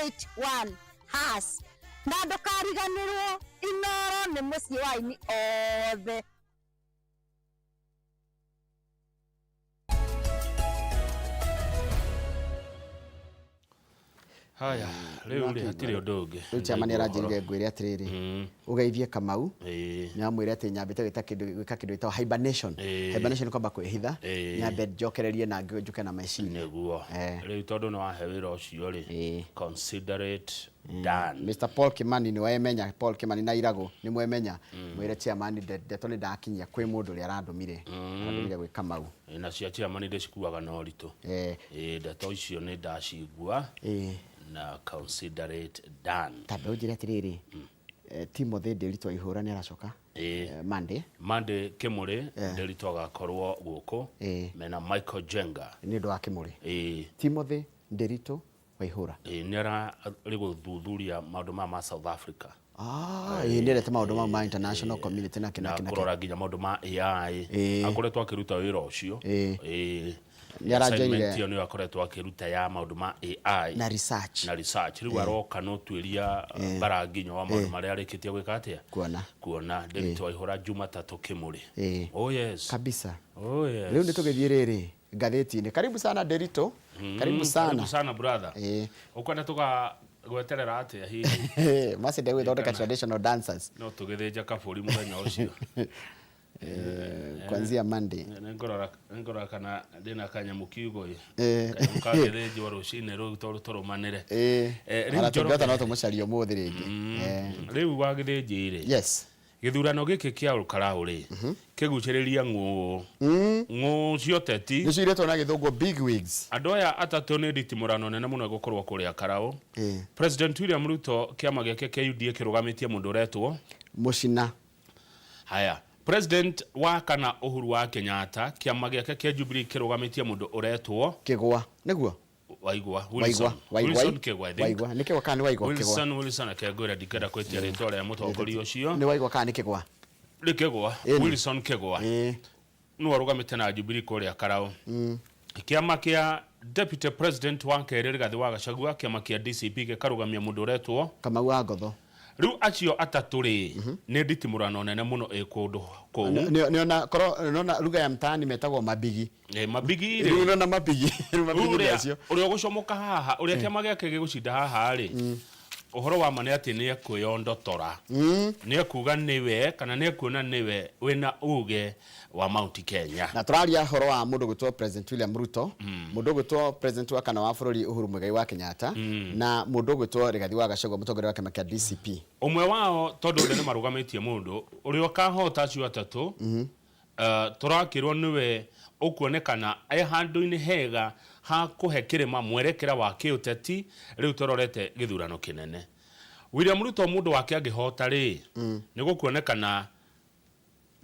81 hash. Na ndũkariganĩrwo Inoro nĩ mũciĩ wa aini othe. Haya, rĩu rĩ hatirĩ ũndũ ũngĩ. Rĩu chairman aranjĩrire ngwĩre atĩrĩrĩ, ũgeithie Kamau, nĩwamwĩre atĩ nyambĩte gwĩka kĩndũ gwĩka kĩndũ gĩtagwo hibernation. Hibernation nĩ kwamba kwĩhitha, nyambe njokererie na njũke na meciria. Nĩguo. Rĩu tondũ nĩ wahe wĩra ũcio rĩ, consider it done. Mr Paul Kimani nĩ wemenya, Paul Kimani na Iragũ nĩ mwemenya, mwĩre chairman ndeto nĩ ndakinyia kwĩ mũndũ ũrĩa arandũmire, arandũmire gwĩ Kamau. Na cia chairman ndĩcikuaga na ũritũ. Ĩĩ, ndeto icio nĩ ndacigua na consider it done. Ta mbe ũnjĩre atĩrĩrĩ, Timothy Ndĩritũ Waihũra nĩ aracoka Monday. Monday Kĩmũrĩ Ndĩritũ agakorwo gũkũ mena Michael Jenga. Nĩ ũndũ wa Kĩmũrĩ. Timothy Ndĩritũ Waihũra. Ĩĩ, nĩ ararĩ gũthuthuria maũndũ maya ma South Africa. Ah, ĩĩ, nĩ arete maũndũ mau ma international community na kĩ na na kĩ na kĩ. kũrora nginya maũndũ ma AI. Akoretwo akĩruta wĩra ũcio. Ĩĩ. Nĩ aranjĩrire. Assignment ĩyo nĩyo akoretwo akĩruta ya maũndũ ma AI. Na research. Na research. Rĩu aroka na ũtuĩria bara nginya wa maũndũ marĩa arĩkĩtie gwĩka atĩa? Kuona. Kuona. Ndĩritũ Waihũra Jumatatũ Kĩmũrĩ. Oh yes. Kabisa. Oh yes. Rĩu nĩ tũgĩthiĩ rĩrĩ ngathĩti-inĩ. Karibu sana Ndĩritũ. Karibu sana. Karibu sana brother. Ũkwenda tũgagweterera atĩa hihi? Mercy ndegwĩthondeka traditional dancers. No tũgĩthĩnja kabũri mũthenya ũcio. Kuanzia Monday. Nĩngũrora nĩngũrora kana ndĩna kanyamũ kiugo ĩ. Kanyamũ kangĩthĩnjwo rũcinĩ rũu tũrũmanĩre. Rĩu Ona tũngĩhota Njoroge. no tũmũcarie ũmũthĩ rĩngĩ. Rĩu wagĩthĩnjĩ rĩ. Yes. Gĩthurano gĩkĩ kĩa Olkalau rĩ, kĩgucĩrĩria ng'ũũ. Ng'ũũ cia ũteti. Nĩcio iretwo na gĩthũngũ big wigs. Andũ aya atatũ nĩ nditimũrano nene mũno ĩgũkorwo kũrĩa Karau. President William Ruto kĩama gĩake kĩa UDA kĩrũgamĩtie mũndũ ũretwo. Mũcina. Haya. President wa kana Uhuru wa Kenyatta kĩama gĩake kĩa Jubilee kĩrũgamĩtie mũndũ ũretwo. Kĩgwa. Nĩguo? Waigwa. Waigwa. Wilson. Waigwa. Wilson Kĩgwa, I think. Waigwa. Nĩ Kĩgwa kana nĩ Waigwa? Kĩgwa. Wilson, Wilson, reke ngwĩre ndingĩenda kwĩtia rĩtwa rĩa mũtongoria ũcio. Nĩ Waigwa kana nĩ Kĩgwa? Nĩ Kĩgwa. Ĩni. Wilson Kĩgwa. Ĩĩ. Nĩwe ũrũgamĩte na Jubilee kũrĩa Karau. Kĩama kĩa Deputy President wa kerĩ Rigathĩ wa Gachagua, kĩama kĩa DCP gĩkarũgamia mũndũ ũretwo. Kamau wa Ngotho. Rĩu acio atatũ rĩ, nĩ nditimũrano nene mũno ĩ kũndũ kũu. Nĩona korwo nĩona lugha ya mtaani metagwo mabigi. Eh, mabigi rĩ. Rĩu nĩona mabigi. Rĩu mabigi nĩ Ũrĩa acio. ũrĩa ũgũcomoka haha, ũrĩa kĩama gĩake gĩgũcinda haha rĩ, ũhoro wa ma nĩ atĩ nĩ ekwĩyondotora. Nĩ ekuga nĩwe kana nĩ ekuona nĩwe wĩna uge wa Mount Kenya. Na tũraria ũhoro wa mũndũ ũgwĩtwo President William Ruto, mũndũ ũgwĩtwo President wa kana wa bũrũri Uhuru Muigai wa Kenyatta, na mũndũ ũgwĩtwo Rigathi wa Gachagua mũtongoria wa kĩama kĩa DCP. Ũmwe wao tondũ othe nĩ marũgamĩtie mũndũ ũrĩa ũkahota acio atatũ, tũrakĩrwo nĩwe ũkuonekana e handũ-inĩ hega ha kũhe kĩrĩma mwerekera wa kĩũteti rĩu tũrorete gĩthurano kĩnene. William Ruto mũndũ wake angĩhota rĩ, nĩ gũkuonekana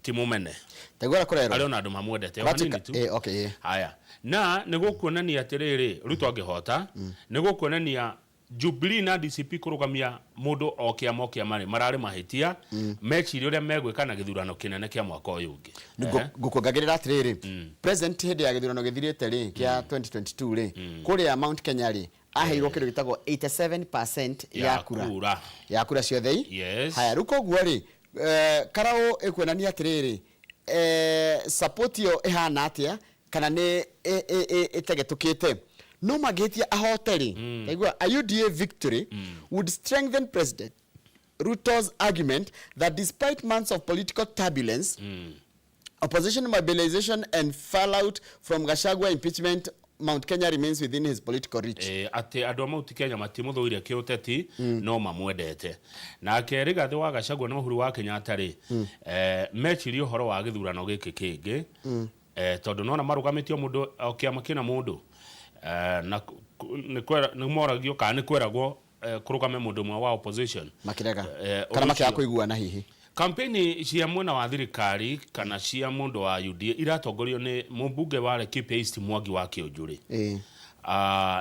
ti mũmene. Taigua ũrĩa kũrerwo. Arĩ ona andũ mamwendete o hanini tu. Eh, okay, eh. Haya. Na nĩ gũkuonania atĩrĩrĩ, Ruto angĩhota, nĩ gũkuonania Jubilee na DCP kũrũgamia mũndũ o kĩama o kĩama rĩ, mararĩ mahĩtia, mecirie ũrĩa megwĩka na gĩthurano kĩnene kĩa mwaka ũyũ ũngĩ. Ehe. Ngũkuongagĩrĩra atĩrĩrĩ, President hĩndĩ ya gĩthurano gĩthirĩte rĩ, kĩa 2022 rĩ, kũrĩa Mount Kenya rĩ, aheirwo kĩndũ gĩtagwo 87% ya Ya kura. kura. Ya kura ciothe i. Yes. Haya, rĩu koguo rĩ, Karaũ ĩkuonania atĩrĩrĩ, support ĩyo ĩhana atĩa kana nĩ ĩtegetũkĩte. No mangĩhĩtia ahote rĩ, taigua, a UDA victory would strengthen President Ruto's argument that despite months of political turbulence, opposition mobilization and fallout from Gachagua impeachment, Mount Kenya remains within his political reach. Atĩ andũ a Mount Kenya matimũthũire kĩũteti no mamwendete. Nake Rigathĩ wa Gachagua na Uhuru wa Kenyatta rĩ, mecirie ũhoro wa gĩthurano gĩkĩ kĩngĩ, tondũ nĩwona marũgamĩtie o mũndũ o kĩama kĩna mũndũ, na nĩ moragio kana nĩ kweragwo kũrũgame mũndũ ũmwe wa opposition. Makĩrega. Kana Ũndũ makĩaga ũcio. kũiguana hihi. Kampeni cia mwena wa thirikari kana cia mũndũ wa UDA iratongorio nĩ mũmbunge wa Laikipia East Mwangi wa Kĩũnjũrĩ.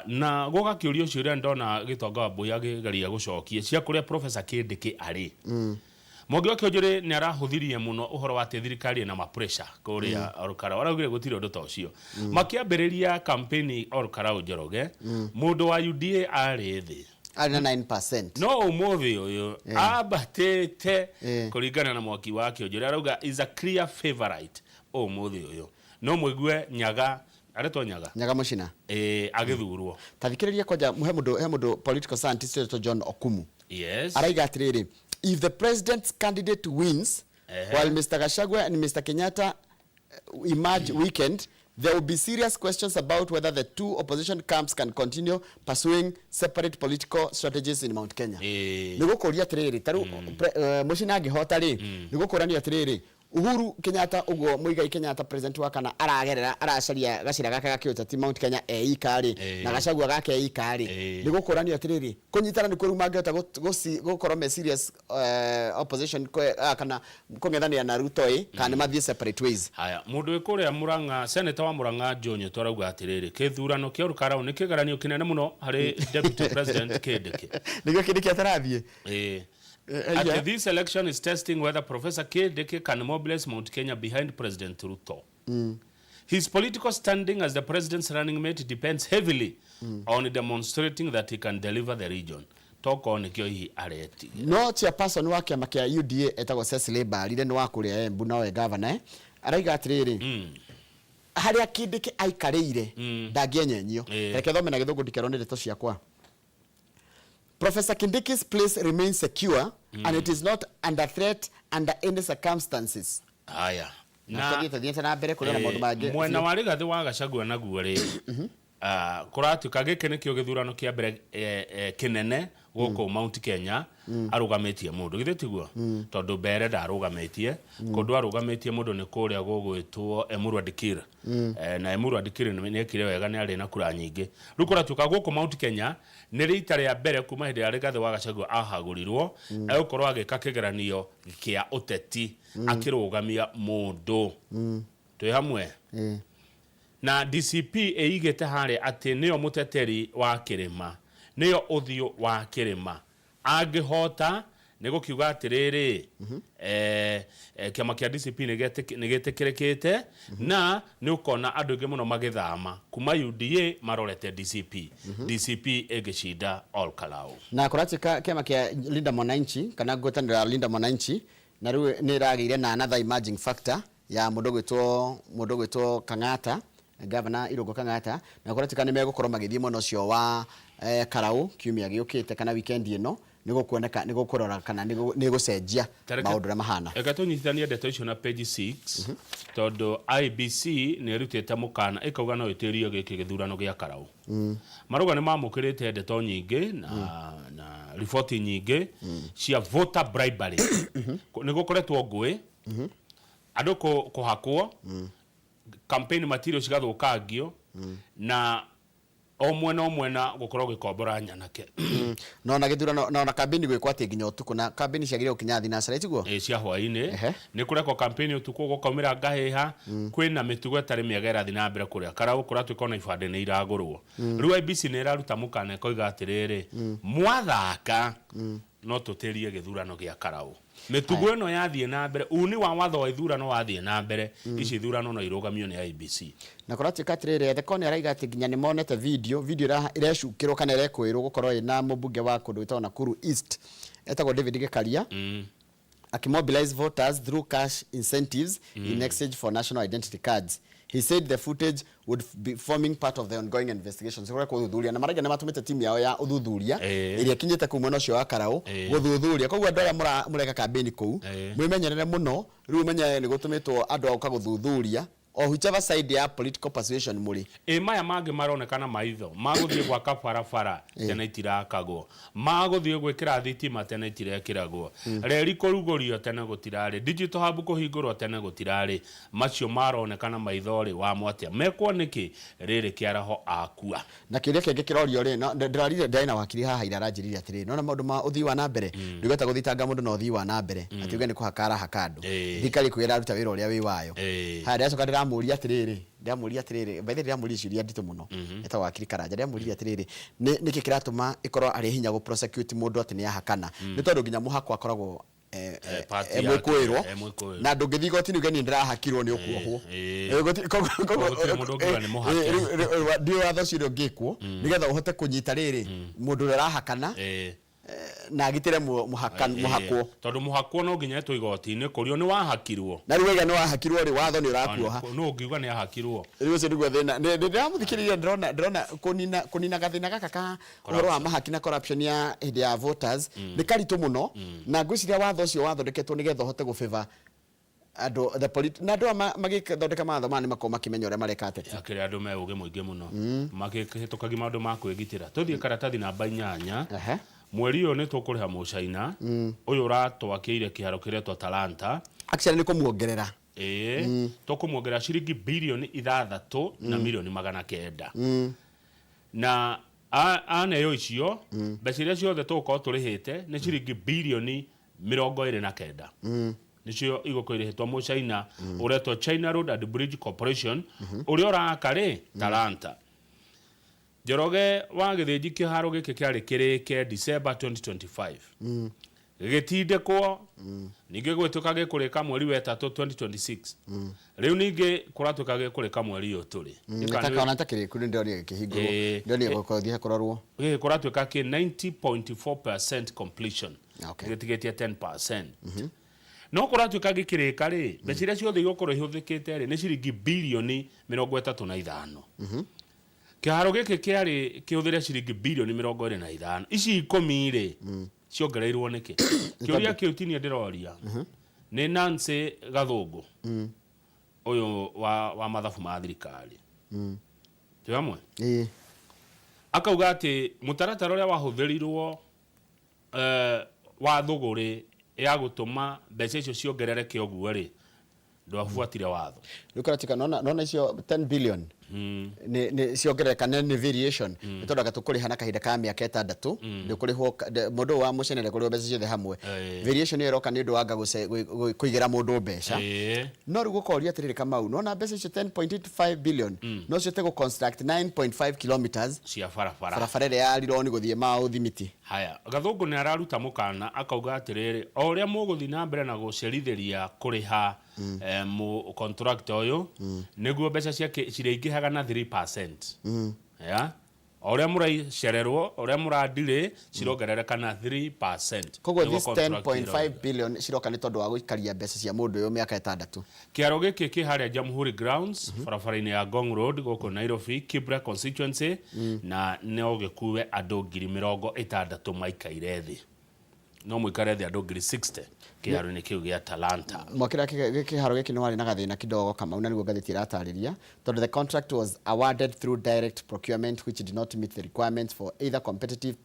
Na gũgakĩũrio ciũria ndona Gĩtonga wa Mbui akĩgeria gũcokia cia kũrĩa Professor Kindiki arĩ. Mwangi wa Kĩũnjũrĩ nĩ arahũthirie mũno ũhoro wa atĩ thirikari ĩna ma pressure kũrĩa Olkalau. Araugire gũtirĩ ũndũ ta ũcio. Makĩambĩrĩria kampeni Olkalau Njoroge, mũndũ wa UDA arĩ thĩ. Arĩ na 9%. No ũmũthĩ ũyũ ambatĩte kũringana na Mwangi wa Kĩonjũrĩ, arauga is a clear favorite ũmũthĩ ũyũ. No mũigue Nyaga aretwo Nyaga. Nyaga Mũcina. Ĩĩ, agĩthurwo. Ta thikĩrĩria kwanja, he mũndũ political scientist wĩtwo John Okumu. Araiga atĩrĩrĩ, if the president's candidate wins while Mr. Gachagua and Mr. Kenyatta emerge weakened, there will be serious questions about whether the two opposition camps can continue pursuing separate political strategies in Mount Kenya. Nĩ gũkũria atĩrĩrĩ, ta rĩu Mũcina angĩhota rĩ, nĩ gũkũrania atĩrĩrĩ, Uhuru Kenyatta, ũguo Muigai Kenyatta, president wa kana, aragerera aracaria gacĩra gake ga kĩũteti Mount Kenya eika rĩ, na Gachagua gake eika rĩ, nĩ gũkũranio atĩrĩrĩ, kũnyitana nĩ kũrĩu mangĩhota gũkorwo me serious opposition kana kũng'ethanĩra na Ruto ĩ, kana nĩ mathiĩ separate ways. Haya, mũndũ wĩ kũrĩa Murang'a, senator wa Murang'a Joe arauga atĩrĩrĩ, kĩthurano kĩa Olkalau nĩ kĩgeranio kĩnene mũno harĩ Deputy President Kindiki. Nĩguo Kindiki atarathiĩ. At this election is testing whether Professor Kindiki can mobilize Mount Kenya behind President Ruto. His political standing as the president's running mate depends heavily on demonstrating that he can deliver the region. Tokorwo nĩkĩo hihi aretigĩra. No chairperson wa kĩama kĩa UDA etagwo Cecily Mbarire, nĩ wa kũrĩa Embu, nowe governor, araiga atĩrĩrĩ, harĩa Kindiki aikarĩire ndangĩenyenyio. Reke thome na Gĩthũngũ, ndikerwo nĩ ndeto ciakwa. "Professor Kindiki's place remains secure and it is not under threat under any circumstances." Haya. Na tũthiĩte thiĩte na mbere kũrĩ na maũndũ mangĩ. Mwena wa Rigathĩ wa Gachagua naguo rĩ, kũratuĩka gĩkĩ nĩkĩo gĩthurano kĩa mbere kĩnene gũkũ Mount Kenya arũgamĩtie mũndũ, githĩ tiguo? Tondũ mbere ndarũgamĩtie kũndũ, arũgamĩtie mũndũ nĩ kũrĩa gũgwĩtwo Emurua Dikirr. Na Emurua Dikirr nĩ ekire wega, nĩ arĩ na kura nyingĩ. Rĩu kũratuĩka gũkũ Mount Kenya nĩ rita rĩa mbere kuma hĩndĩ ĩrĩa Rigathĩ wa Gachagua ahagũrirwo egũkorwo agĩka kĩgeranio kĩa ũteti akĩrũgamia mũndũ. Twĩ hamwe? Na DCP ĩigĩte harĩa atĩ nĩyo mũteteri wa kĩrĩma, nĩyo ũthiũ wa kĩrĩma. Angĩhota nĩ gũkiuga atĩrĩrĩ, kĩama kĩa DCP nĩ gĩtĩkĩrĩkĩte, na nĩ ũkona andũ aingĩ mũno magĩthama kuma UDA marorete DCP, DCP ĩngĩcinda Ol Kalou. Na kũratuĩka kĩama kĩa Linda Mwananchi, kana ngwatanĩro ya Linda Mwananchi, na rĩu nĩ ĩragĩire na another emerging factor ya mũndũ gwĩtwo Kang'ata, Governor Irũngũ Kang'ata, na kũratuĩka nĩ megũkorwo magĩthiĩ mwena ũcio wa Karau kiumia gĩũkĩte kana weekend ĩno, nĩ gũkuoneka, nĩ gũkũrora kana nĩ gũcenjia maũndũ ũrĩa mahana. Reke tũnyitithanie ndeto icio na page 6, tondũ IEBC nĩ ĩrutĩte mũkana ĩkauga no ĩtĩrie gĩkĩ gĩthurano gĩa Karau. Marauga nĩ mamũkĩrĩte ndeto nyingĩ na riboti nyingĩ cia voter bribery. Nĩ gũkoretwo ngũĩ, andũ kũhakwo, campaign material cigathũkangio, na o mwena gũkorwo gĩkombora nyanake. Na ona gĩthurano na ona kambĩni gwĩkwo atĩ nginya ũtukũ, na kambĩni ciagĩrĩire gũkinya thinacara, tiguo? Ĩ, cia hwaĩ-inĩ. Nĩ kũrekwo campaign ũtukũ, gũkaumĩra ngahĩha, kwĩna mĩtugo ĩtarĩ mĩega ĩrathiĩ na mbere kũrĩa Karau. Kũratuĩka ona ibandĩ nĩ iragũrwo. Rĩu IEBC nĩ ĩraruta mũkana ĩkoiga atĩrĩrĩ, mwathaka no tũtĩrie gĩthurano gĩa Karau. Mĩtugo ĩno yathiĩ na mbere, uni wa watho wa ithurano wathiĩ na mbere, ici ithurano no irũgamio nĩ IEBC. Na kũratuĩka atĩrĩrĩ, Ethekon araiga atĩ nginya nĩ monete video ĩrecukĩrwo kana ĩrekwĩrwo gũkorwo ĩna mũmbunge wa kũndũ gwĩtagwo Nakuru East etagwo David Gikaria akimobilize voters through cash incentives in exchange for national identity cards. He said the footage would be forming part of the ongoing investigations. Kũrĩa gũthuthuria na maraiga nĩ matũmĩte timu yao ya ũthuthuria ĩrĩa ĩkinyĩte kũu mwena ũcio wa Karau gũthuthuria. Koguo andũ arĩa mũreka kambĩni kũu, mwĩmenyerere mũno. Rĩu ũmenye nĩ gũtũmĩtwo andũ a gũka gũthuthuria o whichever side ya political persuasion mũrĩ. Ĩ, maya mangĩ maronekana maitho magũthiĩ gwaka barabara tene itirakagwo, magũthiĩ gwĩkĩra thitima tene itirekĩragwo, reri kũrugũrio tene gũtirarĩ, digital hub kũhingũrwo tene gũtirarĩ. Macio maronekana maitho rĩ, wamo atĩa mekwo nĩkĩ rĩrĩ kĩaraho akua? Na kĩũria kĩngĩ kĩrorio rĩ, no, ndĩrarire ndĩrarĩ na wakiri haha ira, aranjĩrire atĩrĩrĩ, nona maũndũ ma ũthii wa na mbere, ndũgeta gũthitanga mũndũ na ũthii wa na mbere atĩ uge nĩ kũhaka arahaka andũ. Thirikari kwĩ ĩraruta wĩra ũrĩa wĩ wayo. Haya, ndĩracoka ndĩramũria atĩrĩrĩ, by the way, ndĩramũria ciũria nditũ mũno, etagwo wakiri Karanja. Ndĩramũririe atĩrĩrĩ, nĩkĩ kĩratũma ĩkorwo arĩ hinya gũ prosecute mũndũ atĩ nĩ ahakana? Nĩ tondũ nginya mũhakwa akoragwo Party e yake, mwĩkũĩrwo mwĩkũĩrwo. Na ndũngĩthiĩ igoti-inĩ uge niĩ ndĩrahakirwo nĩ ũkuohwo. Koguo gũtirĩ mũndũ ũngiuga nĩ mũhake. Ndiũ watho ũcio ũrĩa ũngĩkwo nĩgetha ũhote kũnyita rĩrĩ mũndũ ũrĩa ũrahakana na agitĩre mũhakwo. Tondũ mũhakwo no nginya etwo igoti-inĩ kũrio nĩ wahakirwo. Na rĩu waiga nĩ wahakirwo rĩ, watho nĩ ũrakuoha. No ũngiuga nĩ ahakirwo. Rĩu ũcio nĩguo thĩna. Ndĩramũthikĩrĩria, ndĩrona kũnina gathĩna gaka ka ũhoro wa mahaki na corruption ya hĩndĩ ya voters nĩ karitũ mũno, na ngwĩciria watho ũcio wathondeketwo nĩgetha ũhote gũfavor andũ the na andũ aya magĩthondeka mawatho maya nĩ makoragwo makĩmenya ũrĩa mareka ateti. Akĩrĩ andũ me ũgĩ mũingĩ mũno makĩhĩtũkagia maũndũ ma kwĩgitĩra. Tũthiĩ karatathi namba 8. Mweri ũyũ nĩ tũkũrĩha mũcaina ũyũ ũratwakĩire kĩharo kĩretwo Talanta. Actually nĩ kũmuongerera. Ĩĩ, tũkũmuongerera ciringi bilioni 6 na milioni 900. Na aneo icio mbeca iria ciothe tũgũkorwo tũrĩhĩte nĩ ciringi bilioni 29, nĩcio igũkorwo irĩhĩtwo mũcaina ũretwo China Road and Bridge Corporation ũrĩa ũraka rĩ Talanta. Njoroge wa Gĩthĩnji, kĩharo gĩkĩ kĩarĩ kĩrĩke December 2025, gĩgĩtindĩkwo ningĩ gwĩtuĩka gĩkũrĩka mweri wa ĩtatũ 2026. Rĩu ningĩ kũratuĩka gĩkũrĩka mweri ũyũ tũrĩ. Ona takĩrĩku nĩ ndĩronire gĩkĩhingũrwo. Ndĩronire gũthiĩ kũrorwo. Gĩkĩ kũratuĩka kĩ 90.4% completion. Gĩtigĩtie 10%. No kũratuĩka gĩkĩrĩka rĩ, mbeca iria ciothe igũkorwo ihũthĩkĩte rĩ nĩ ciringi bilioni 35. Kĩharo gĩkĩ kĩarĩ kĩhũthĩre ciringi bilioni 25. Ici 10 rĩ ciongereirwo nĩkĩ? Kĩũria kĩu tinie ndĩroria, nĩ Nancy Gathũngũ ũyũ wa mathabu ma thirikari. Twĩ hamwe? Ĩĩ. Akauga atĩ mũtaratara ũrĩa wahũthĩrirwo wa thũgũrĩ ya gũtũma mbeca icio ciongerereke ũguo rĩ, ndwabuatire watho. Rĩu kũratuĩka nona icio 10 billion nĩ ciongerereka nĩ variation, nĩ tondũ anga tũkũrĩha na kahinda ka mĩaka 6, ndũkũrĩhwo mũndũ ũyũ wa mũcene ndekũrĩhwo mbeca ciothe hamwe. Variation ĩyo ĩroka nĩ ũndũ wa anga kũigĩra mũndũ mbeca. No rĩu gũkoria atĩrĩrĩ, Kamau, nona mbeca icio 10.85 billion no cihote gũ construct 9.5 kilometers cia barabara. Barabara ĩrĩa ya Rironi gũthiĩ Mau Thimiti. Haya, Gathũngũ nĩ araruta mũkana akauga atĩrĩrĩ, o ũrĩa mũgũthiĩ na mbere na gũcerithĩria kũrĩha mũ contractor ũyũ, nĩguo mbeca ciake cirĩingĩhaga na 3%. Ya o ũrĩa mũracererwo, ũrĩa mũradirĩ, cirongerereka na 3%. Koguo Nĩguo this contract 10.5 ĩroiga. billion ciroka nĩ tondũ wa gũikaria mbeca cia mũndũ ũyũ mĩaka 6. Kĩaro gĩkĩ kĩ harĩa Jamhuri Grounds, barabara-inĩ ya Ngong Road gũkũ Nairobi, Kibra constituency, na no gĩkuwe andũ 60,000 maikaire thĩ. No mũikare thĩ andũ 60,000 kĩharo-inĩ kĩu gĩa Talanta. Mwakĩra kĩharo gĩkĩ nĩ warĩ na gathĩna kidogo, Kamau, na nĩguo ngathĩti ĩratarĩria, tondũ the contract was awarded through direct procurement, which did not meet the requirements for either competitive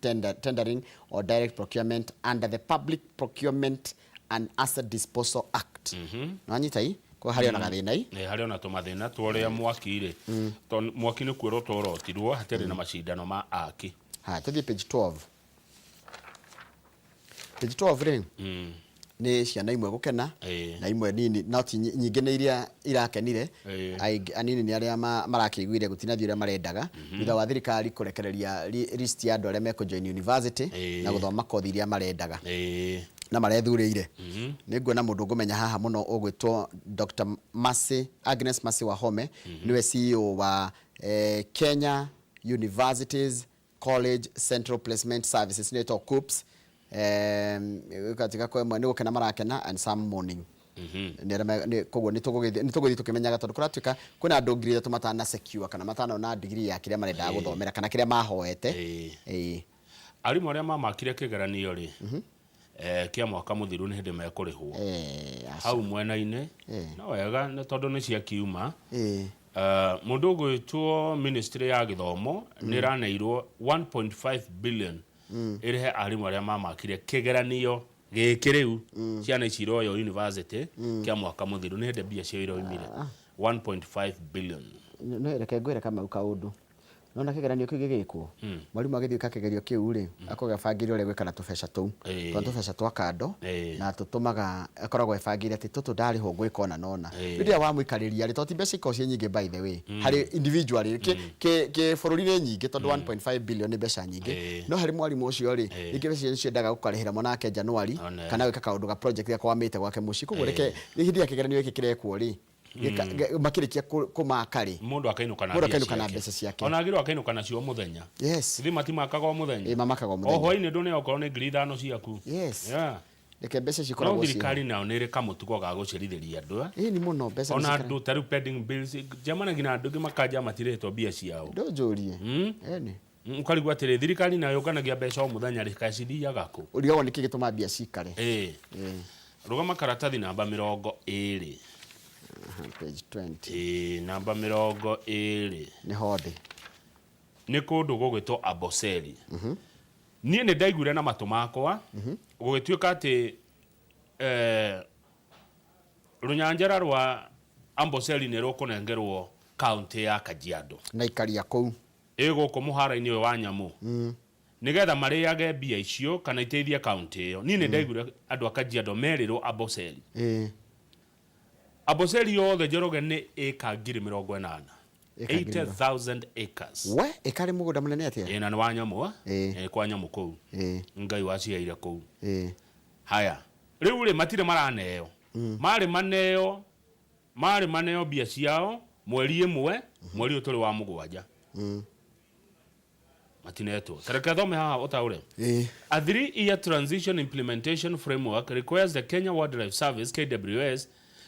tendering or direct procurement under the Public Procurement and Asset Disposal Act. Nĩwanyita i kwa harĩ ona gathĩna i. Nĩ harĩ ona tũmathĩna twa ũrĩa mwaki rĩ, tondũ mwaki nĩ kuorwo tworotirwo hatirĩ na macindano ma aki. Haya, tũthiĩ page 12. Page 12 rĩ nĩ ciana imwe gũkena na imwe nini, no ti nyingĩ, nĩ iria irakenire. Aingĩ anini nĩ arĩa marakĩiguire gũtinathiĩ ũrĩa marendaga thutha wa thirikari kũrekereria list ya andũ arĩa mekũjoin university na gũthoma kothi iria marendaga na marethurĩire. Nĩ nguona mũndũ ngũmenya haha mũno ũgwĩtwo Dr. Mercy, Agnes Mercy Wahome, nĩwe CEO wa Kenya Universities College Central Placement Services, nĩyo ĩtagwo KUCCPS. Katika kwa ĩmwe nĩ gũkena marakena and some mourning. Nĩ arĩa koguo nĩ tũgũthiĩ tũkĩmenyaga, tondũ kũratuĩka kwĩna andũ 3,000 matana secure kana matanona degree ya kĩrĩa marendaga gũthomera kana kĩrĩa mahoete. Arimũ arĩa mamakire kĩgeranio rĩ kĩa mwaka mũthiru nĩ hĩndĩ mekũrĩhwo. Aca. Hau mwena-inĩ no wega nĩ tondũ nĩ ciakiuma. Mũndũ ũgwĩtwo ministry ya gĩthomo nĩ ĩraneirwo 1.5 billion ĩrĩhe arimũ arĩa mamakire kĩgeranio gĩkĩ rĩu ciana ici iroyo university kĩa mwaka mũthiru. Nĩ hĩndĩ mbia cio iroimire 1.5 billion. No reke ngwĩre, Kamau, kaũndũ. Nona kĩgeranio kĩu gĩgĩkwo, mwarimũ agĩthiĩ gwĩka kĩgerio kĩu rĩ, akoragwo ebangĩire ũrĩa egwĩka na tũbeca tũu. Tondũ tũbeca twa kando na tũtũmaga akoragwo ebangĩire atĩ tũtũ ndarĩhwo ngwĩka ũna na ũna. Rĩu rĩrĩa wamũikarĩria rĩ, tondũ ti mbeca ikoragwo ciĩ nyingĩ by the way, harĩ individually, kĩ bũrũri nĩ nyingĩ tondũ 1.5 billion nĩ mbeca nyingĩ, no harĩ mwarimũ ũcio rĩ, rĩngĩ mbeca icio endaga gũkarĩhĩra mwana wake January, kana gwĩka kaũndũ ga project gakwamĩte gwake mũciĩ. Koguo reke hĩndĩ ĩrĩa kĩgeranio gĩkĩ kĩrekwo rĩ, Gĩka- makĩrĩkia kũmaka rĩ, Mũndũ akainũka na Mũndũ mbia akainũka na ciake. Mbeca ciake. Ona agĩrĩirwo akainũka nacio o mũthenya. Githĩ matimakaga o mũthenya? Ĩ, mamakaga o O mũthenya. hwainĩ ndũneo okorwo nĩ 5,000 ciaku. Reke mbeca No cikoragwo ciĩ thirikari nayo nĩ ĩrĩ kamũtugo ga gũcerithĩria andũ, eh? Ĩ, ni mũno mbeca Ona nĩ andũ ta rĩu pending bills njemanagia na andũ angĩ makanja matirĩhĩtwo mbia ciao. Ndũnjũrie. Ĩni. Ũkarigwo atĩrĩ, thirikari nayo yũnganagia mbeca o mũthenya rĩ, kaĩ cithiaga kũ? Ũrigagwo nĩkĩ gĩtũmaga mbia cikare. Ĩ. Rũgama karatathi namba 20. Aha, page 20. Ĩ, namba 20. Nĩho ndĩ. Nĩ kũndũ gũgwĩtwo Amboseli. Niĩ nĩ ndaiguire na matũ makwa gũgĩtuĩka atĩ rũnyanjara rwa Amboseli nĩ rũkũnengerwo kaũntĩ ya Kajiado. Na ikaria kũu. Ĩ gũkũ mũhara-inĩ ũyũ wa nyamũ nĩgetha marĩage mbia icio kana iteithie kaũntĩ ĩyo. Niĩ nĩ ndaiguire andũ a Kajiado merĩrwo Amboseli. Amboseli yothe, Njoroge, nĩ ĩka 80,000. Ĩka ngiri 80,000 acres. We ĩkarĩ mũgũnda mũnene atĩa? Ĩ, na nĩ wa nyamũ, eh? Ĩ. Ĩ, kwa nyamũ kũu. Ngai waciheire kũu. Haya, rĩu rĩ, matirĩ maraneo, marĩ maneo, marĩ maneo mbia ciao mweri ĩmwe, mweri ũyũ tũrĩ wa mũgwanja. Matinetwo. Tareke thome haha ũtaũre. A 3-year transition implementation framework requires the Kenya Wildlife Service, KWS,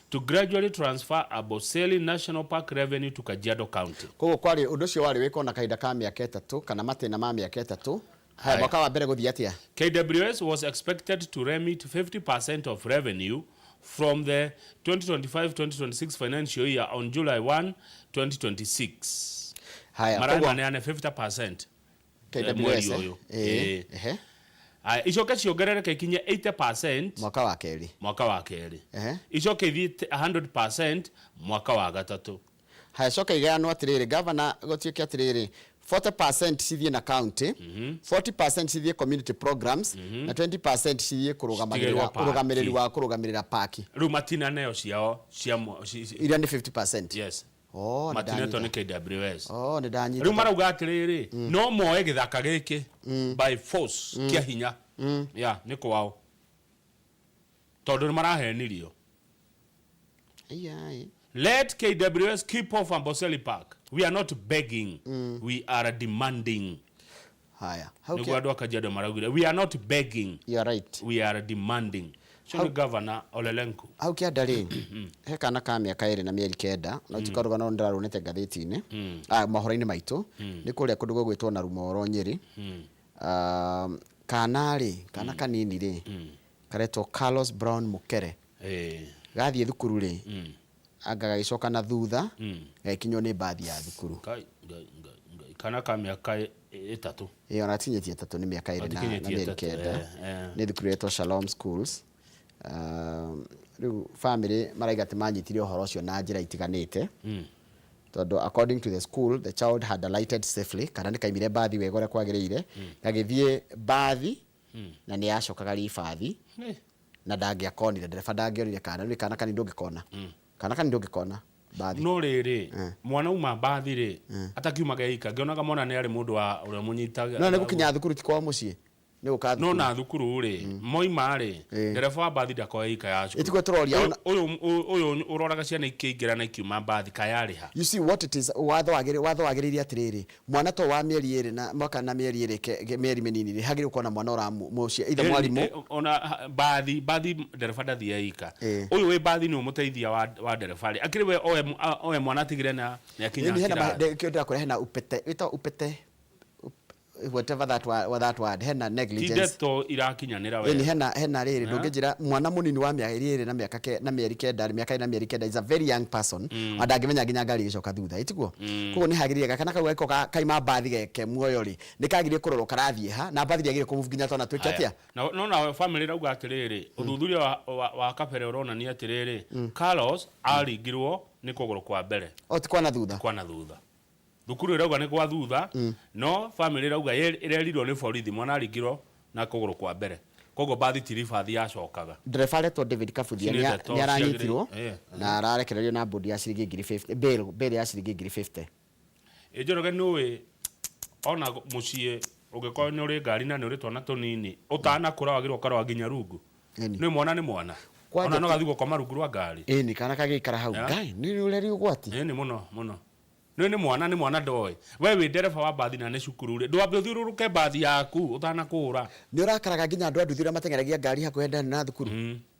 to gradually transfer Amboseli National Park revenue to Kajiado County. Koguo kwarĩ ũndũ ũcio warĩ wĩkwo na kahinda ka mĩaka 3 kana matĩna ma mĩaka 3. Haya, Haya. Mwaka wa mbere gũthiĩ atĩa? KWS was expected to remit 50% of revenue from the 2025-2026 financial year on July 1, 2026. Haya, Marani koguo maneane 50% KWS, mweri eh? ũyũ. Ĩ, Ĩ. ehe. Aya, icoke ciongerereke ikinye 80% Mwaka wa kerĩ. Mwaka wa kerĩ. Icoke ithiĩ 100% mwaka wa gatatũ. Haya, coka igayanwo atĩrĩrĩ, gavana, gũtuĩke atĩrĩrĩ, 40% cithiĩ na county, 40% cithiĩ community programs, na 20% cithiĩ kũrũgamagĩrĩra Citigĩrwo park. Ũrũgamĩrĩri wa kũrũgamĩrĩra paki. Rĩu matinaneo ciao cia Iria nĩ 50%. Yes. Oh, nĩ Matinetwo nĩ ndanyita. KWS. Oh, nĩ ndanyita. Rĩu marauga atĩrĩrĩ, no moe gĩthaka gĩkĩ by force, kĩa hinya ya nĩ kwao, tondũ nĩ marahenirio. Ai, ai. Let KWS keep off Amboseli Park. We are not begging, we are demanding. Haya, hau Nĩguo andũ a Kajiado maraugire, we are not begging, You are right. we are demanding. Ũcio nĩ Governor Ole Lenku. Hau kĩanda rĩ, he kana ka mĩaka 2 na mĩeri 9, na ũtuĩka rũgano ndĩrarũnĩte ngathĩti-inĩ, ah, mohoro-inĩ maitũ, nĩ kũrĩa kũndũ gũgwĩtwo na Rumoro, Nyĩrĩ. Ah, kana rĩ, kana kanini rĩ, karetwo Carlos Brown Mukere. Gathiĩ thukuru rĩ, anga gagĩcoka na thutha, gagĩkinywo nĩ mbathi ya thukuru. Ngai, Ngai, Ngai, Ngai. Kana ka mĩaka 3. Ĩ, ona gakinyĩtie 3, nĩ mĩaka 2 na Gatikinyĩtie mĩeri 3, 9. Eh. Nĩ thukuru ĩretwo Shalom Schools. Rĩu family maraiga atĩ manyitire ũhoro ũcio na njĩra itiganĩte, tondũ according to the school, the child had alighted safely, kana nĩ kaimire mbathi wega ũrĩa kwagĩrĩire, gagĩthiĩ mbathi na nĩ yacokaga ribathi na ndangĩakonire, ndereba ndangĩonire kana nĩ kana kanini, ndũngĩkona kana kanini, ndũngĩkona mbathi. No rĩrĩ, mwana uma mbathi rĩ, atakiumaga ika, ngĩonaga mwana nĩ arĩ mũndũ wa ũrĩa mũnyitaga. No nĩ gũkinya thukuru, ti kwao mũciĩ, nĩ gũka No thukuru. Na thukuru rĩ, moima rĩ, ndereba wa mbathi ndakoe ika ya cukuru. Ĩtiguo tũroria. Ũyũ ũroraga ciana ikĩingĩra na ikiuma mbathi kayarĩha. You see what it is, watho wagĩrĩire atĩrĩrĩ, mwana to wa mĩeri 2 na mwaka na mĩeri 2, mĩeri mĩnini rĩ, hagĩrĩire gũkorwo na mwana ũra mũciĩ, either mwarimũ. Ona mbathi ndereba ndathiĩ ika. Ũyũ wĩ mbathi nĩ ũmũteithia wa ndereba rĩ, akĩrĩ we oe mwana atigire na nĩ akinya Ĩni hena kĩrathi. Kĩo ndĩrakwĩra, hena upete, ĩtagwo upete, whatever that wa that word, hena Ti negligence. ndeto irakinyanĩra Ĩni wega. hena rĩrĩ, ndũngĩnjĩra mwana mũnini wa mĩeri 2 na mĩaka na mĩeri 9 rĩ, mĩaka 2 na mĩeri 9 is a very young person, na ndangĩmenya nginya ngari ĩgĩcoka thutha, ĩtiguo? Koguo nĩ hagĩrĩire gakana kau gagĩkorwo kaima mbathi geke muoyo rĩ, nĩ kagĩrĩire kũrorwo karathiĩ ha, na mbathi ndĩagĩrĩire kũmove nginya twana twĩke atĩa. Na no na family rauga atĩrĩrĩ, ũthuthuria wa kabere ũronania atĩrĩrĩ, Carlos aringirwo nĩ kũgũrũ kwa mbere. O ti kwana thutha. Kwa na thutha. Thukuru ĩrauga nĩ gwa thutha, no family ĩrauga ĩrerirwo nĩ borithi mwana aringirwo na kũgũrũ kwa mbere, koguo mbathi ti ribathi yacokaga. Ndereba aretwo David Kabuthia. Ici nĩ ndeto nĩ aranyitirwo ciagĩrĩire. Na ararekererio na bond ya ciringi ngiri 50, bail ya ciringi ngiri 50. Ĩ Njoroge, nĩ ũĩ ona mũciĩ ũngĩkorwo nĩ ũrĩ ngari na nĩ ũrĩ twana tũnini, ũtanakũra wagĩrĩirwo ũkarora nginya rungu. Nĩ mwana nĩ mwana. Kwanja Ona no gathiĩ gũkoma rungu rwa ngari. Ĩni, kana kagĩikara hau. Ngai, nĩ ũreri ũgwati. Ĩni, mũno mũno. Nĩ mwana nĩ mwana, ndoĩ we wĩ ndereba wa mbathi na nĩ cukuru rĩ, ndwambe ũthiũrũrũke mbathi yaku ũtanakũra. Nĩ ũrakaraga nginya andũ a nduthi ũrĩa mateng'eragia ngari hakuhĩ ndani na thukuru,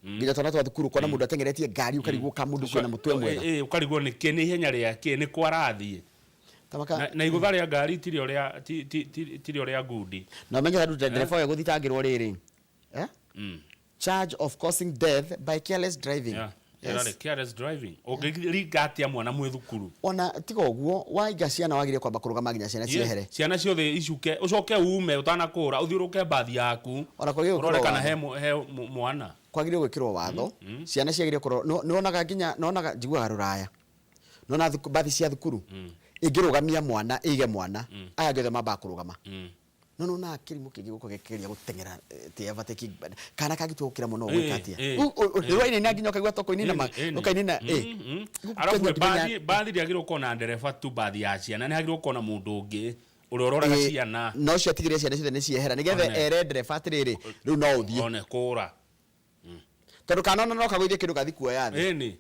nginya twana twa thukuru, kona mũndũ ateng'eretie ngari ũkarigwo ka mũndũ kwĩna mũtwe mwega. Ũkarigwo nĩ kĩ, nĩ ihenya rĩa kĩ, nĩ kwarathiĩ. Tamaka. Na igũtha rĩa ngari tirio rĩa tirio rĩa ngundi. Na ũmenye tondũ ndereba ũyũ gũthitangĩrwo rĩrĩ, eh? Charge of causing death by careless driving. Yes. Careless driving, ũngĩringa atĩa mwana mwĩ thukuru? Ona tiga ũguo, waiga ciana wagĩrĩire kwamba kũrũgama nginya ciana ciehere. Ciana ciothe icuke, ũcoke ume ũtanakũra, ũthiũrũrũke mbathi yaku, Ona kwagĩrĩire ũrore gwĩkĩrwo kana watho. he mwana. Kwagĩrĩire gwĩkĩrwo watho, ciana ciagĩrĩire kũrora. Nĩwonaga nginya nĩwonaga njiguaga rũraya nona mbathi cia thukuru ĩngĩrũgamia mwana, ĩige mwana, aya angĩ othe mambaga kũrũgama. No nona kĩrimũ kĩngĩ gũkũ gĩkĩgeria gũteng'era, ti overtaking, kana kangĩtua gũkĩra mũno, ũgwĩka atĩa? Nĩwainaina nginya ũkaigua ta ũkũinaina ũkainaina. Gũkũ Arabu Kenya ndimenya- bathi ndĩagĩrĩirwo gũkorwo na ndereba tu. Bathi ya ciana nĩ hagĩrĩirwo gũkorwo na mũndũ ũngĩ ũrĩa ũroraga ciana. No ũcio atigĩrĩre ciana ciothe nĩ ciehera nĩgetha One. ere ndereba atĩrĩrĩ, rĩu no ũthiĩ. One kũra. Tondũ kana ona no kagũithie kĩndũ gathi kuoya thĩ. Ĩni,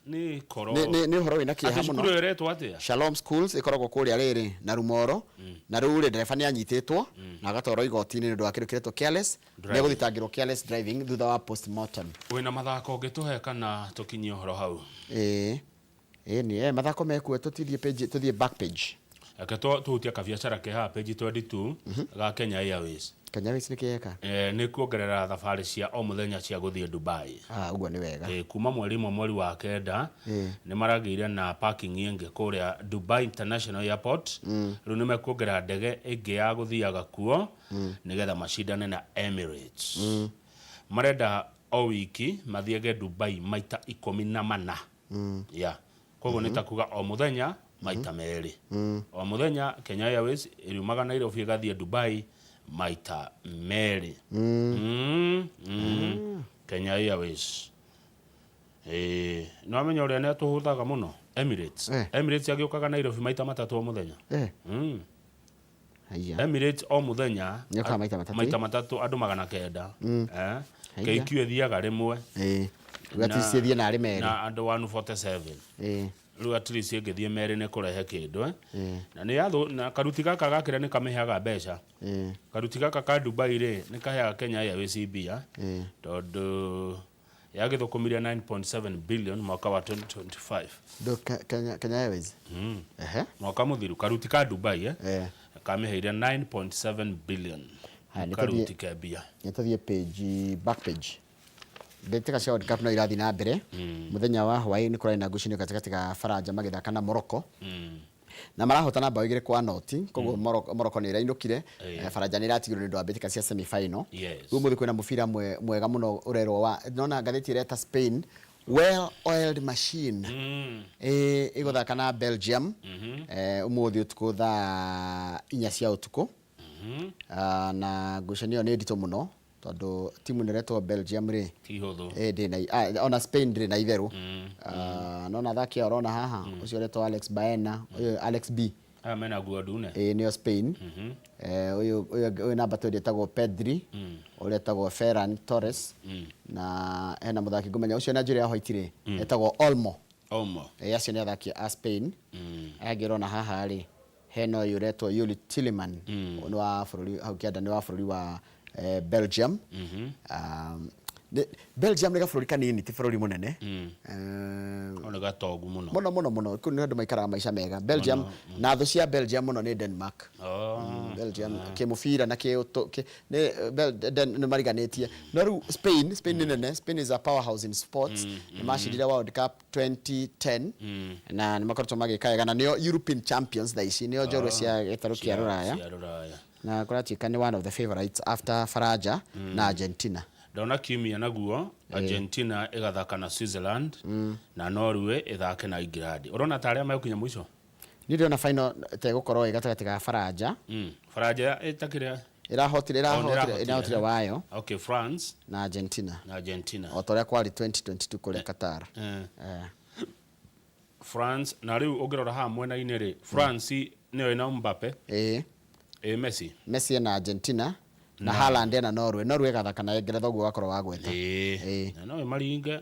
nĩ koro. Nĩ ũhoro wĩna kĩeha Atĩ mũno. cukuru ĩyo ĩretwo atĩa? Shalom Schools ĩkoragwo kũrĩa rĩrĩ na Rumoro. Na rĩu rĩ, ndereba nĩ anyitĩtwo na agatwarwo igoti-inĩ nĩ ũndũ wa kĩndũ kĩretwo careless Driving. Nĩ egũthitangĩrwo careless driving thutha wa postmortem. Wĩna mathako ũngĩtũhe kana tũkinyie ũhoro hau? Ĩĩ, ĩni, mathako mekuo, tũtithiĩ page, tũthiĩ back page. Reke tũhutie kabiacara ke haha page 22 ga Kenya Airways. Kenya Airways nĩ kĩeka? Nĩ kuongerera thabarĩ cia o mũthenya cia gũthiĩ Dubai. Ah, ũguo nĩ wega. Kuma mweri 1 mweri wa 9, nĩ maragĩire na parking ĩngĩ kũrĩa Dubai International Airport. Rĩu nĩ mekuongerera ndege ĩngĩ ya gũthiaga kuo nĩgetha macindane na Emirates. Marenda o wiki mathiage Dubai maita 14, yeah. Koguo nĩ ta kuga o mũthenya maita merĩ. O mũthenya Kenya Airways ĩriumaga Nairobi ĩgathiĩ Dubai maita merĩ. Kenya Airways. No amenya ũrĩa nĩ atũhũthaga mũno Emirates. Emirates agĩũkaga Nairobi maita matatũ o mũthenya. Haiya. Emirates o mũthenya. Nĩũkaga maita matatũ, maita matatũ, andũ 900. Haiya. KQ ĩthiaga rĩmwe. Rĩu at least ĩthiĩ narĩ merĩ. Na andũ 147. Rĩu at least ĩngĩthiĩ merĩ nĩ kũrehe kĩndũ, eh. Na nĩ yathũ na karuti gaka gakĩrĩa nĩ kamĩheaga mbeca. Karuti gaka ka Dubai rĩ, nĩ kaheaga Kenya Airways mbia, tondũ yagĩthũkũmire 9.7 billion mwaka wa 2025. Ndo Kenya Airways. Mwaka mũthiru karuti ka Dubai, eh, kamĩheire 9.7 billion. Haya, nĩ karuti ke mbia. Nĩ tũthiĩ page, back page. Mbĩtĩka cia World Cup no irathiĩ na mbere. Mũthenya wa hwaĩ nĩ kũrarĩ na ngucanio gatagatĩ ga Faranja magĩthaka na Morocco, na marahotana bao 2-0. Koguo Morocco nĩ ĩrainũkire. Faranja nĩ ĩratigirwo nĩ ũndũ wa mbĩtĩka cia semi final. Rĩu ũmũthĩ kwĩna mũbira mwega mũno ũrerwo wa nona ngathĩti ĩreta Spain well oiled machine. Ĩgũthaka na Belgium ũmũthĩ ũtukũ thaa 4 cia ũtukũ. Ah, na ngucanio ĩyo nĩ nditũ mũno tondũ timu ĩno ĩretwo Belgium rĩ, Ti hũthũ. Ndĩrĩ na ona Spain ndĩrĩ na itherũ. Ah, nona athaki aya ũrona haha, ũcio ũretwo Alex Baena, ũyũ Alex B. Aya mena nguo ndune. Nĩo Spain. Ũyũ namba 20 etagwo Pedri, ũrĩa etagwo Ferran Torres, na hena mũthaki ngũmenya ũcio na njuĩrĩ ya white rĩ, etagwo Olmo. Omo. Acio nĩ athaki a Spain. Aya angĩ ũrona haha rĩ, hena ũyũ ũretwo Yuri Tielemans, nĩ wa bũrũri hau kĩanda, nĩ wa bũrũri wa Belgium. Belgium nĩ gabũrũri kanini, ti bũrũri mũnene. O nĩ gatogu mũno. Mũno mũno mũno. Kũu nĩ andũ maikaraga maica mega Belgium, na thũ cia Belgium mũno nĩ Denmark. Belgium kĩmũbira na kĩ nĩ mariganĩtie. No rĩu Spain nĩ nene. Spain is a powerhouse in sports. Nĩ macindire World Cup 2010 na nĩ makoretwo magĩka wega, na nĩo European champions thaa ici, nĩo njorua cia gĩtarũ kĩa rũraya. Cia rũraya. Na kũratuĩka nĩ one of the favorites after Faranja na Argentina. Ndona kiumia naguo Argentina ĩgathaka na Switzerland na Norway ĩthake na England. Ũrona ta arĩa megũkinya mũico? Niĩ ndĩrona final ta ĩgũkorwo ĩ gatagatĩ ga Faranja. Faranja ĩtakĩrĩa ĩrahotire ĩrahotire ĩrahotire wayo. Okay, France na Argentina. Na Argentina. O ta ũrĩa kwarĩ 2022 kũrĩa Qatar. France na rĩu ũngĩrora haha mwena-inĩ rĩ, France nĩyo ĩna Mbappe. Ĩ Messi. Messi ena Argentina na Haaland ena Norway. Norway ĩgathaka na Ngeretha ũguo wakorwo wagweta. Na no ĩmaringe.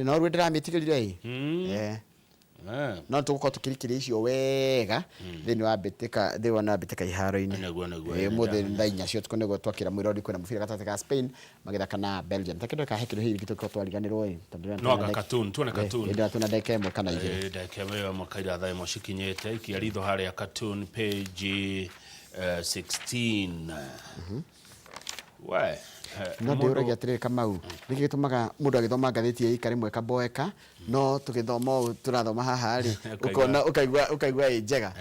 Norway ndĩramĩtigĩrire ĩ. No tũgũkorwo tũkĩrikĩria icio wega thĩinĩ wa mbĩtĩka, thĩinĩ wa mbĩtĩka iharo-inĩ. Nĩguo, nĩguo. Ũmũthĩ thaa 4 cia ũtukũ nĩguo twakĩra mwĩrori kwĩna mũbira gatagatĩ ka Spain magĩthaka na Belgium. Ta kĩndũ kahe kĩndũ hihi tũkorwo twariganĩrwo ĩ. Tondũ No anga cartoon, tuone cartoon. Ndĩrona twĩna ndagĩka 1 kana 2. Ndagĩka 1 kaira thaa 1 cikinyĩte. Ikia ritho harĩa cartoon page 16. We, no ndĩũragia atĩrĩrĩ Kamau, nĩkĩ gĩtũmaga mũndũ agĩthoma ngathĩti ĩika rĩmwe kaboeka, no tũgĩthoma ũũ tũrathoma haha rĩ, ũkona ũkaigua ũkaigua ĩ njega.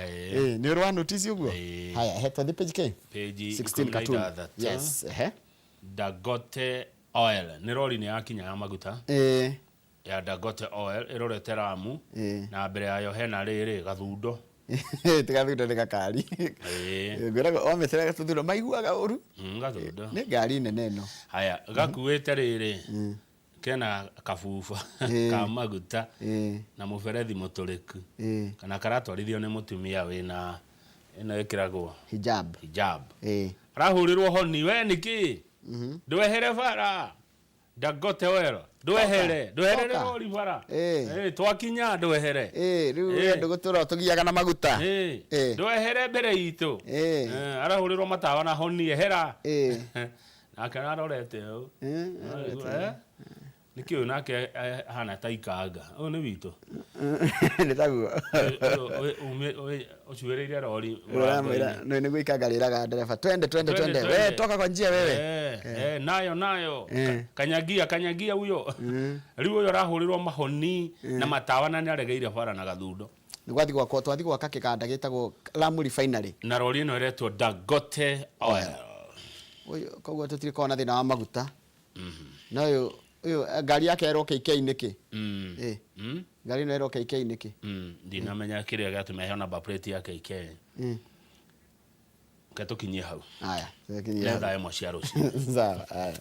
Nĩ ũrĩ wa notice ũguo? Haya, he twathi page K? Page 16 ikũmi na cartoon. ithathatũ. Yes, ehe. Dangote Oil, nĩ rori nĩ yakinya ya maguta. Ya Dangote Oil ĩrorete Lamu, na mbere yayo hena rĩrĩ gathundo. Ti gathundo nĩ gakari. Ngwĩraga wamĩtĩra gathundo maiguaga ũru. Gathundo. Nĩ ngari nene ĩno. Haya, gakuĩte rĩrĩ kena kabuba ka maguta na mũberethi mũtũrĩku. Kana karatwarithio nĩ mũtumia wĩna ĩno ĩkĩragwo hijab. Hijab. Arahũrĩrwo honi we nĩkĩ? Ndwehere bara. Dangote Oil. Ndwehere, ndwehere rori bara. Twakinya ndwehere. Rĩu we ndũgũtũra tũgiaga na maguta. Ndwehere mbere itũ. Arahũrĩrwo matawa na honi ehera. Nake arorete ũũ. Nĩkĩ ũyũ nake ahana ta ikanga? Ũyũ nĩ witũ. Nĩ taguo. Ũcuĩrĩire rori mũrango-inĩ. Nĩguo ikanga rĩraga ndereba. Twende, twende, twende. We toka kwa njia wewe. Nayo, nayo. Kanyagia, kanyagia huyo. Rĩu ũyũ arahũrĩrwo mahoni na matawa na nĩaregeire bara na gathundo. Nĩ gwathi gwakwa, twathi gwaka kĩganda gĩtagwo Lamu Refinery. Na rori ĩno ĩretwo Dangote Oil. Ũyũ koguo tũtirĩ na thĩna wa maguta. Na ũyũ ũyũ ngari yake ĩrwo KK nĩkĩ? Ngari ĩno ĩrwo KK nĩkĩ? Ndinamenya kĩrĩa gĩatũma ĩheo number plate ya KK. Reke tũkinyie hau. Haya, tũkinyie hau. Nĩ thaa 1 cia rũcinĩ. Sawa, haya.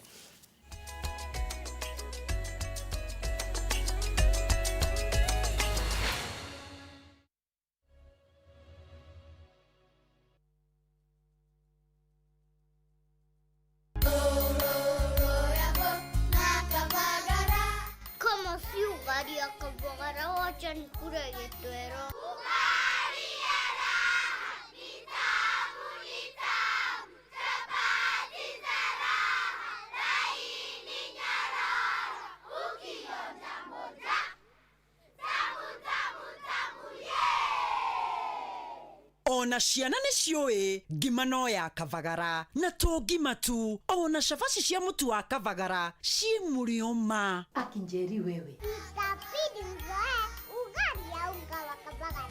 Ona ciana nĩ ciũĩ ngima no ya Kavagara na to ngima tu, ona cabaci cia mũtu wa Kavagara ciĩ mũrĩo ma. Akinjeri wewe. Itabidi mzoe ugali ya unga wa Kavagara.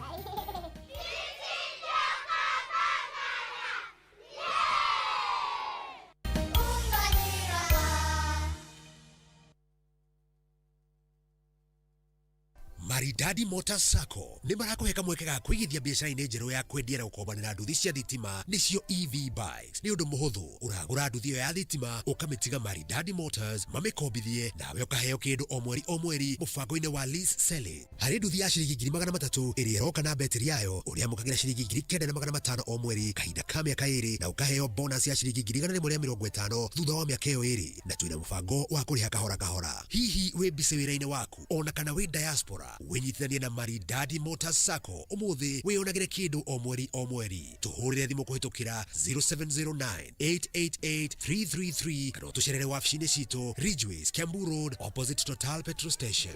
Maridadi Motors Sacco nĩ marakũhe kamweke ga kũigithia biacara-inĩ njerũ ya kwendia na gũkombanĩra nduthi cia thitima nĩcio EV bikes. Nĩ ũndũ mũhũthũ, ũragũra nduthi ĩyo ya thitima ũkamĩtiga Maridadi Motors mamĩkombithie nawe ũkaheo kĩndũ o mweri o mweri mũbango-inĩ wa lease selling. Harĩ nduthi ya ciringi 300,000 ĩrĩa ĩroka na betiri yayo ũrĩamũkagĩra ciringi 9,500 o mweri kahinda ka mĩaka 2 na ũkaheo bonus ya ciringi 150,000 thutha wa mĩaka ĩyo 2 na twĩna mũbango wa kũrĩha kahora kahora. Hihi wĩ busy wĩra-inĩ waku ona kana wĩ diaspora, wĩnyitithanie na Maridadi Motors Sacco ũmũthĩ wĩyonagĩre kĩndũ o mweri o mweri. Tũhũrĩre thimũ kũhĩtũkĩra 0709 888 333 kana ũtũcerere wabici-inĩ citũ Ridgeways, Kiambu Road, opposite Total Petrol Station.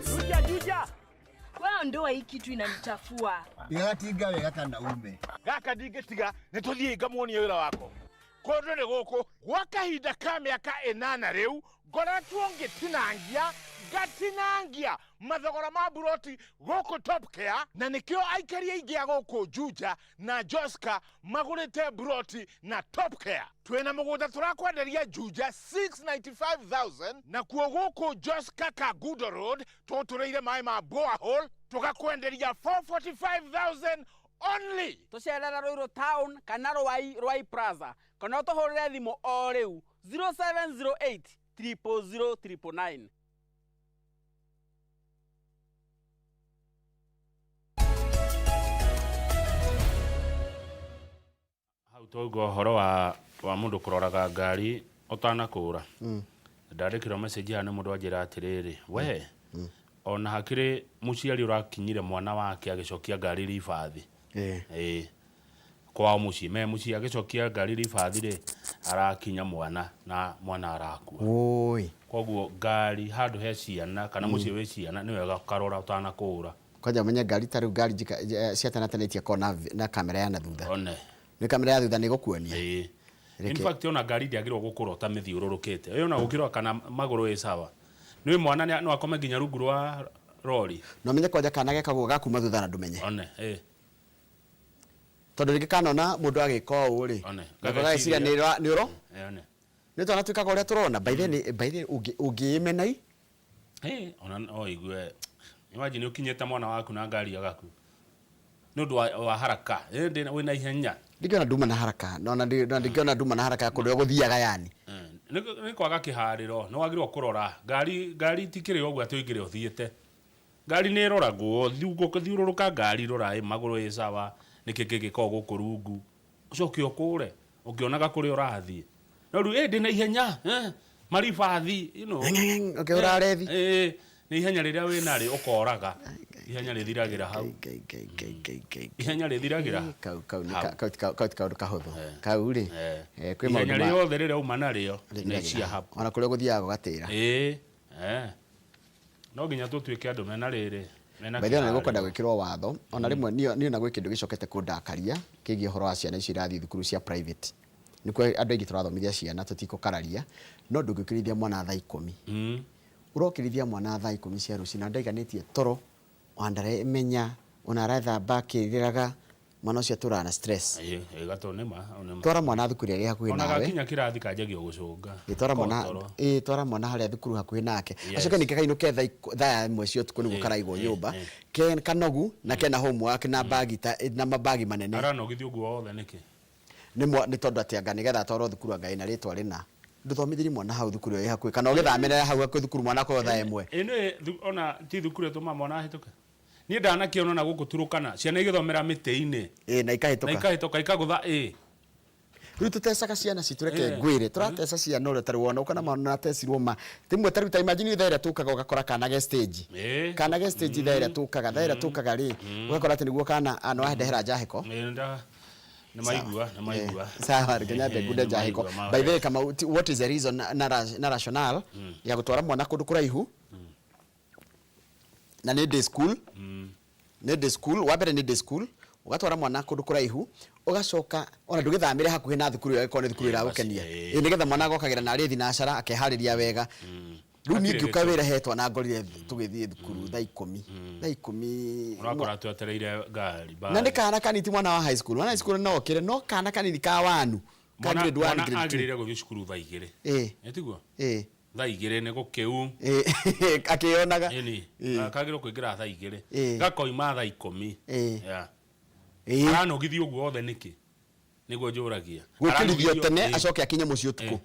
Juja, juja. Wewe ndoa hii kitu inanichafua. Ndigatinga wega kana ume. Gaka ndingĩtiga nĩ tũthiĩ ngamuonie wĩra wako. Kũndũ nĩ gũkũ gwa kahinda ka mĩaka 8 rĩu ngoretwo ngĩtinangia Ngatinangia mathogora ma buroti gũkũ Top Care, na nĩkĩo aikari aingĩ a gũkũ Juja na Joska magũrĩte buroti na Top Care. Twĩna mũgũnda tũrakwenderia Juja 695,000, nakuo gũkũ Joska Kangundo Road tũtũrĩire maĩ ma borehole tũgakwenderia 445,000 only. Tũcerere Ruiru Town kana Ruai, Ruai Plaza, kana ũtũhũrĩre thimũ o rĩu 0708 000 999. Hau twaigua ũhoro wa wa mũndũ kũroraga ngari ũtanakũra. Ndandĩkĩrwo message haha nĩ mũndũ anjĩra atĩrĩrĩ, we ona hakĩrĩ mũciari ũrakinyire mwana wake agĩcokia ngari ribathi. Ĩĩ. Kwao mũciĩ, me mũciĩ agĩcokia ngari ribathi rĩ, arakinya mwana na mwana arakua. Woi. Koguo ngari handũ he ciana kana mũciĩ wĩ ciana nĩ wega ũkarora ũtanakũra. Kwanja ũmenye ngari ta rĩu ngari cia tene tene itiakoragwo na kamera ya na thutha. One. Nĩ kamera ya thutha nĩ ĩgũkuonia. Ĩĩ. In Reke. fact ona ngari ndĩagĩrĩirwo gũkũra ũtamĩthiũrũrũkĩte. Ĩyo ona gũkĩrora kana magũrũ ĩ sawa. Nĩũĩ mwana no akome nginya rungu rwa rori. Na ũmenye kwanja kana geka ũguo gakuma thutha na ndũmenye. One, ĩĩ. Tondũ rĩngĩ kanona mũndũ agĩka ũũ rĩ, One. nako gageciria nĩ ũro. Ĩĩ, one. Nĩ twana twĩkaga ũrĩa tũrona. By the way, by the way, ũngĩĩmena i. Ĩĩ, ona no ũigue. Imagine ũkinyĩte mwana waku na ngari agakua. Nĩ ũndũ wa haraka. Ĩĩ, wĩna ihenya. Ndingĩona nduma na haraka. No, na ndingĩona nduma na haraka ya kũndũ gũthiaga yani. Nĩ kwaga kĩharĩro. Nĩ wagĩrĩirwo kũrora. Ngari, ngari itikĩrĩ ũguo atĩ ũingĩre ũthiĩte. Ngari nĩ ĩroragwo, thiũrũrũka ngari rora ĩ magũrũ ĩ sawa, nĩkĩ kĩngĩkorwo gũkũ rungu. Ũcoke ũkũre, ũkĩonaga kũrĩa ũrathiĩ. No rĩu ĩ ndĩna ihenya, maribathi, you know. Ng'eng'eng'eng, ũkĩhũra rethi. Ĩ, nĩ ihenya rĩrĩa wĩnarĩo ũkoraga. Ihenya rĩthiragĩra hau. Ngai, Ngai, Ngai, Ngai, Ngai. Ihenya rĩthiragĩra Kau, kau, nĩ hau. kau, kau, kau ti kaũndũ kahũthũ. Kau rĩ, kwĩ maũndũ Ihenya ma- rĩothe rĩrĩa uma narĩo, nĩ Rĩthiragĩra cia hau. hau. Ona kũrĩa ũgũthiaga gũgatĩra. Ĩ, No nginya tũtuĩke andũ mena rĩrĩ, mena By the way, kĩharĩro. nĩgũkwenda gwĩkĩrwo watho. Ona rĩmwe niĩ ona gwĩ kĩndũ gĩcokete kũndakaria kĩgiĩ ũhoro wa ciana icio irathiĩ thukuru cia private. Nĩkuo andũ aingĩ tũrathomithia ciana tũtikũkararia, no ndũngĩũkĩrithia mwana thaa ikũmi. Ũrokĩrithia mwana thaa ikũmi cia rũcinĩ na ndaiganĩtie toro, ona ndaremenya, ona arethamba akĩrĩraga, mwana ũcio atũraga na stress. Ĩĩ, ĩĩ, gatũ nĩ ma, nĩ ma. Twara mwana thukuru ĩrĩa ĩ hakuhĩ Ona nawe. gakinya kĩrathi kanjagia gũcũnga. Ĩĩ, twara mwana, Kotoro. ĩĩ, twara mwana harĩa thukuru hakuhĩ nake. Yes. Acoke ningĩ kainũke thaa ĩmwe cia ũtukũ nĩguo Ĩĩ, karaigwo ĩĩ, nyũmba. ĩĩ. Ke kanogu na kena homework na bagi ta, na mabagi manene. Aranogithio ũguo wothe nĩkĩ? Nĩ mwa, nĩ tondũ atĩ anga nĩgetha atwarwo thukuru anga ĩna rĩtwa rĩna. Ndũthomithirie mwana hau thukuru ĩyo ĩ hakuhĩ kana ũgĩthamĩre hau hakuhĩ thukuru mwana akorwo thaa ĩmwe. Ĩĩ, nĩ ona ti thukuru ĩtũmaga mwana ahĩtũke. Niĩ ndanakĩona na gũkũ Turukana ciana igĩthomera mĩtĩ-inĩ. Ĩĩ, na ikahĩtũka. Na ikahĩtũka ikagũtha ĩ. Rĩu tũtecaga ciana citũ, reke ngwĩre, tũrateca ciana ũrĩa ũtarĩ wona, ũkona mwana ũratecirwo ma. Rĩmwe ta rĩu ta imagine thaa ĩrĩa tũkaga ũgakora kana ge stage. Kana ge stage thaa ĩrĩa tũkaga, thaa ĩrĩa tũkaga rĩ, ũgakora atĩ nĩguo kana, no wandehera njahĩko. Ĩĩ, nda, nĩ maigua, nĩ maigua. Sawa, reke nyambe ngunde Nĩ njahĩko. maigua, ma- By the way, Kamau, what is the reason na rationale ya gũtwara mwana kũndũ kũraihu? Na nĩ day school. Nĩ day school, wa mbere nĩ day school, ũgatwara mwana kũndũ kũraihu, ũgacoka ona ndũgĩthamĩre hakuhĩ na thukuru ĩyo angĩkorwo nĩ thukuru ĩragũkenia. Ĩĩ, nĩgetha mwana agokagĩra na arĩ thinacara akeharĩria wega. Rĩu niĩ Hatirĩ ngĩũka gĩtũmi. wĩra he twana ngorire tũgĩthiĩ thukuru thaa ikũmi. Thaa ikũmi. Ũrakora twetereire ngari, Na nĩ kana kanini, ti mwana wa high school. Mwana wa high school no okĩre, no kana kanini ka wanu, ka Mwana grade one, mwana grade two. agĩrĩire gũthiĩ cukuru thaa igĩrĩ. Ĩ tiguo? Thaa igĩrĩ nĩ gũkĩu. Akĩyonaga. Ĩni. Kagĩrĩirwo kũingĩra thaa igĩrĩ. Gakoima thaa ikũmi. Yeah. Aranogithio ũguo wothe nĩkĩ? Nĩguo njũragia. Gũkĩrithio Aranogithio- tene, acoke akinye mũciĩ ũtukũ.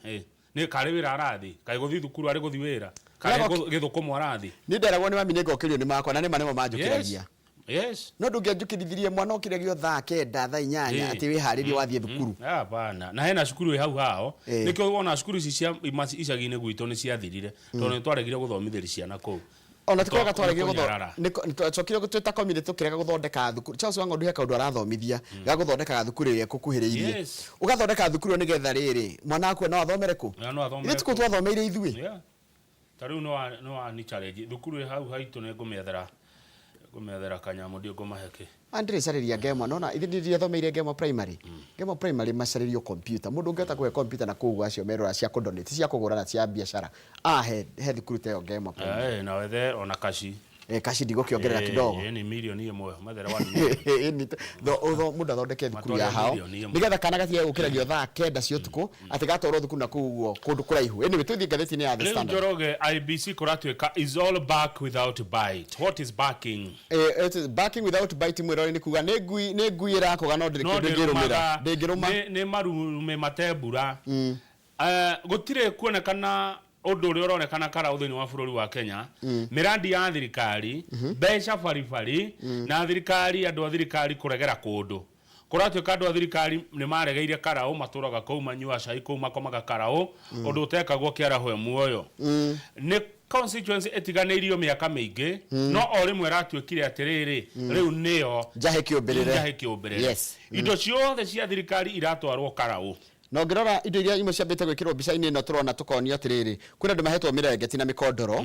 Nĩ karĩ wĩra arathiĩ, kaĩ gũthiĩ thukuru arĩ gũthiĩ wĩra, karĩ gĩthũkũmo arathiĩ. Niĩ nderagwo nĩ mami nĩ ngokĩrio nĩ makwa, na nĩ ma nĩmo manjũkĩragia. Yes. Yes. No ndũngĩanjũkĩrithirie mwana okĩragio thaa kenda, thaa inyanya, atĩ wĩharĩrie wathiĩ thukuru. Hapana. Na hena cukuru ĩ hau hao. Nĩkĩo wona cukuru ici cia icagi-inĩ gwitũ nĩ ciathirire. Tondũ nĩ twaregire gũthomithĩria ciana kũu. Ona ti kwaga twaregire Nĩ gũtho- kũnyarara. nĩ ko-, nĩ twacokire twĩ ta community tũkĩrega gũthondeka thukuru. Charles Wang'ondu he kaũndũ arathomithia ga gũthondekaga thukuru ĩrĩa ĩkũkuhĩrĩirie. Ũgathondeka thukuru ĩyo nĩgetha rĩrĩ, mwana waku no athomere kũ? No athomere Ithuĩ ti kũu kũ. twathomeire ithuĩ. Yeah. Ta rĩu no wa ni challenge. Thukuru ĩ hau haitũ nĩ ngũmĩethera Ngũmethera kanyamũ ndiũ ngũmahe kĩ. Andĩrĩcarĩria Ngemwa nona ithe ndiathomeire Ngemwa primary. Ngemwa primary macarĩrio computer. Mũndũ ũngĩhota kũhe computer na kũu acio merora cia kũdonate cia kũgũra na cia biacara. Ah he he thukuru ta ĩyo Ngemwa primary. Eh, na wethe ona kaci. Eh, kaci ndigũkĩongerera kidogo. Ĩĩ ni mirioni ĩmwe methere 1 million. Ĩni mũndũ athondeke thukuru ya Matware hao mirioni ĩmwe. nĩgetha kana gatige gũkĩragio thaa kenda cia ũtukũ atĩ gatwarwo thukuru na kũu ũguo kũndũ kũraihu. Anyway, tũthiĩ ngathĩti-inĩ ya The Rĩu Standard. Njoroge IBC kũratuĩka is all back without bite. What is backing? Eh, it is backing without bite mwĩrore nĩ kuga nĩ ngui nĩ ngui ĩrakũga no ndĩrĩ No kĩndũ ĩngĩrũmĩra ndĩrũmaga ndĩngĩrũma nĩ marume matembura. Eh, gũtirĩ kuonekana ũndũ ũrĩa ũronekana karau thĩinĩ wa bũrũri wa Kenya mĩrandi ya thirikari mbeca baribari na thirikari andũ a thirikari kũregera kũndũ kũratuĩka andũ a thirikari nĩ maregeire karau matũraga kũu manyua cai kũu makomaga karau ũndũ ũtekagwo kĩarahwe muoyo nĩ constituency ĩtiganĩirio mĩaka mĩingĩ no o rĩmwe ĩratuĩkire atĩrĩrĩ rĩu nĩyo njahe kĩũmbĩrĩre njahe kĩũmbĩrĩre Yes. indo ciothe cia thirikari iratwarwo karau na ũngĩrora indo iria imwe ciambĩte gwĩkĩrwo mbica-inĩ ĩno tũrona tũkonio atĩrĩrĩ kwĩna andũ mahetwo mĩrengeti na mĩkondoro